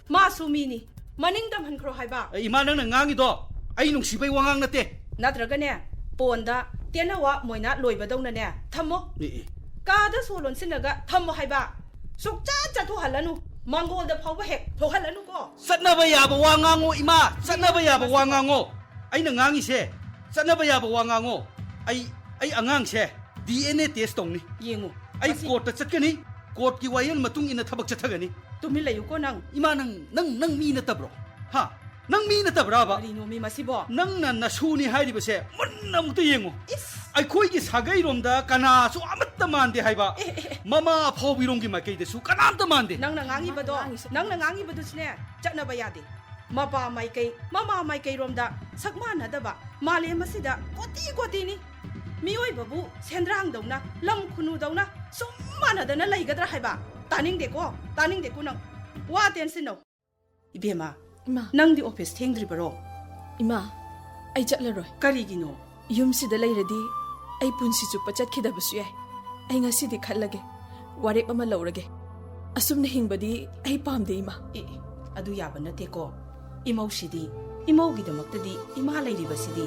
ꯃꯥꯁꯨ ꯃꯤꯅꯤ, ꯃꯅꯤꯡ ꯇꯝꯍꯟꯈ꯭ꯔꯣ ꯍꯥꯏꯕ꯫ ꯑꯦ, ꯏꯃꯥ, ꯅꯪꯅ ꯉꯥꯡꯉꯤꯗꯣ ꯑꯩ ꯅꯨꯡꯁꯤꯕꯩ ꯋꯥꯉꯥꯡ ꯅꯠꯇꯦ꯫ ꯅꯠꯇ꯭ꯔꯒꯅꯦ, ꯄꯣꯟꯗ ꯇꯦꯅꯋꯥ ꯃꯣꯏꯅ ꯂꯣꯏꯕꯗꯧꯅꯅꯦ ꯊꯝꯃꯣ꯫ ꯑꯦ, ꯑꯦ꯫ ꯀꯥꯗ ꯁꯣ ꯂꯣꯟꯁꯤꯜꯂꯒ ꯊꯝꯃꯣ ꯍꯥꯏꯕ꯫ ꯁꯨꯛꯆꯠ ꯆꯠꯊꯣꯛꯍꯜꯂꯅꯨ, ꯃꯥꯡꯒꯣꯜꯗ ꯐꯥꯎꯕ ꯍꯦꯛ ꯊꯣꯛꯍꯜꯂꯅꯨꯀꯣ꯫ ꯆꯠꯅꯕ ꯌꯥꯕ ꯋꯥ ꯉꯥꯡꯉꯣ ꯏꯃꯥ, ꯆꯠꯅꯕ ꯌꯥꯕ ꯋꯥ ꯉꯥꯡꯉꯣ꯫ ꯑꯩꯅ ꯉꯥꯡꯉꯤꯁꯦ ꯆꯠꯅꯕ ꯌꯥꯕ ꯋꯥ ꯉꯥꯡꯉꯣ꯫ ꯑꯩ, ꯑꯩ ꯑꯉꯥꯡꯁꯦ ꯗꯤ ꯑꯦꯟ ꯑꯦ ꯇꯦꯁ ꯇꯧꯅꯤ꯫ ꯌꯦꯡꯉꯨ꯫ ꯑꯩ ꯃꯁꯤ ꯀꯣꯔꯠꯇ ꯆꯠꯀꯅꯤ꯫ ꯀꯣꯔꯠꯀꯤ ꯋꯥꯌꯦꯜ ꯃꯇꯨꯡ ꯏꯟꯅ ꯊꯕꯛ ꯆꯠꯊꯒꯅꯤ꯫ ꯇꯨꯃꯤꯟ ꯂꯩꯌꯨꯀꯣ ꯅꯪ꯫ ꯏꯃꯥ, ꯅꯪ ꯅꯪ ꯅꯪ ꯃꯤ ꯅꯠꯇꯕ꯭ꯔꯣ? ꯍꯥ? ꯅꯪ ꯃꯤ ꯅꯠꯇꯕ꯭ꯔꯥꯕ? ꯀꯔꯤꯅꯣꯃꯤ ꯃꯁꯤꯕꯣ? ꯅꯪꯅ ꯅꯁꯨꯅꯤ ꯍꯥꯏꯔꯤꯕꯁꯦ ꯃꯨꯟꯅ ꯑꯃꯨꯛꯇ ꯌꯦꯡꯉꯨ꯫ ꯏꯁ! ꯑꯩꯈꯣꯏꯒꯤ ꯁꯥꯒꯩꯔꯣꯝꯗ ꯀꯅꯥꯁꯨ ꯑꯃꯠꯇ ꯃꯥꯟꯗꯦ ꯍꯥꯏꯕ꯫ ꯑꯦ, ꯑꯦ, ꯑꯦ꯫ ꯃꯃꯥ ꯑꯐꯥꯎꯕꯤꯔꯣꯝꯒꯤ ꯃꯥꯏꯀꯩꯗꯁꯨ ꯀꯅꯥꯝꯇ ꯃꯥꯟꯗꯦ꯫ ꯅꯪꯅ ꯉꯥꯡꯉꯤꯕꯗꯣ, ꯃꯥꯅ ꯉꯥꯡꯉꯤꯁꯦ ꯅꯪꯅ ꯉꯥꯡꯉꯤꯕꯗꯨꯁꯨꯅꯦ ꯆꯠꯅꯕ ꯌꯥꯗꯦ꯫ ꯃꯄꯥ ꯃꯥꯏꯀꯩ, ꯃꯃꯥ ꯃꯥꯏꯀꯩꯔꯣꯝꯗ ꯁꯛ ꯃꯥꯟꯅꯗꯕ ꯃꯥꯂꯦꯝ ꯑꯁꯤꯗ ꯀꯣꯇꯤ ꯀꯣꯇꯤꯅꯤ꯫ ꯃꯤꯑꯣꯏꯕꯕꯨ ꯁꯦꯟꯗ꯭ꯔꯥꯡꯗꯧꯅ, ꯂꯝ ꯈꯨꯅꯨꯗꯧꯅ ꯁꯨꯝ ꯃꯥꯟꯅꯗꯅ ꯂꯩꯒꯗ꯭ꯔꯥ ꯍꯥꯏꯕ? ꯇꯥꯅꯤꯡꯗꯦꯀꯣ, ꯇꯥꯅꯤꯡꯗꯦꯀꯣ ꯅꯪ꯫ ꯋꯥ ꯇꯦꯟꯁꯤꯟꯅꯧ꯫ ꯏꯕꯦꯝꯃ, ꯏꯃꯥ꯫ ꯅꯪꯗꯤ ꯑꯣꯐꯤꯁ ꯊꯦꯡꯗ꯭ꯔꯤꯕꯔꯣ? ꯏꯃꯥ, ꯑꯩ ꯆꯠꯂꯔꯣꯏ꯫ ꯀꯔꯤꯒꯤꯅꯣ? ꯌꯨꯝꯁꯤꯗ ꯂꯩꯔꯗꯤ ꯑꯩ ꯄꯨꯟꯁꯤ ꯆꯨꯞꯄ ꯆꯠꯈꯤꯗꯕꯁꯨ ꯌꯥꯏ꯫ ꯑꯩ ꯉꯁꯤꯗꯤ ꯈꯜꯂꯒꯦ, ꯋꯥꯔꯦꯞ ꯑꯃ ꯂꯧꯔꯒꯦ꯫ ꯑꯁꯨꯝꯅ ꯍꯤꯡꯕꯗꯤ ꯑꯩ ꯄꯥꯝꯗꯦ, ꯏꯃꯥ꯫ ꯑꯦ, ꯑꯦ, ꯑꯗꯨ ꯌꯥꯕ ꯅꯠꯇꯦꯀꯣ꯫ ꯏꯃꯧꯁꯤꯗꯤ, ꯏꯃꯧꯒꯤꯗꯃꯛꯇꯗꯤ ꯏꯃꯥ ꯂꯩꯔꯤꯕꯁꯤꯗꯤ꯫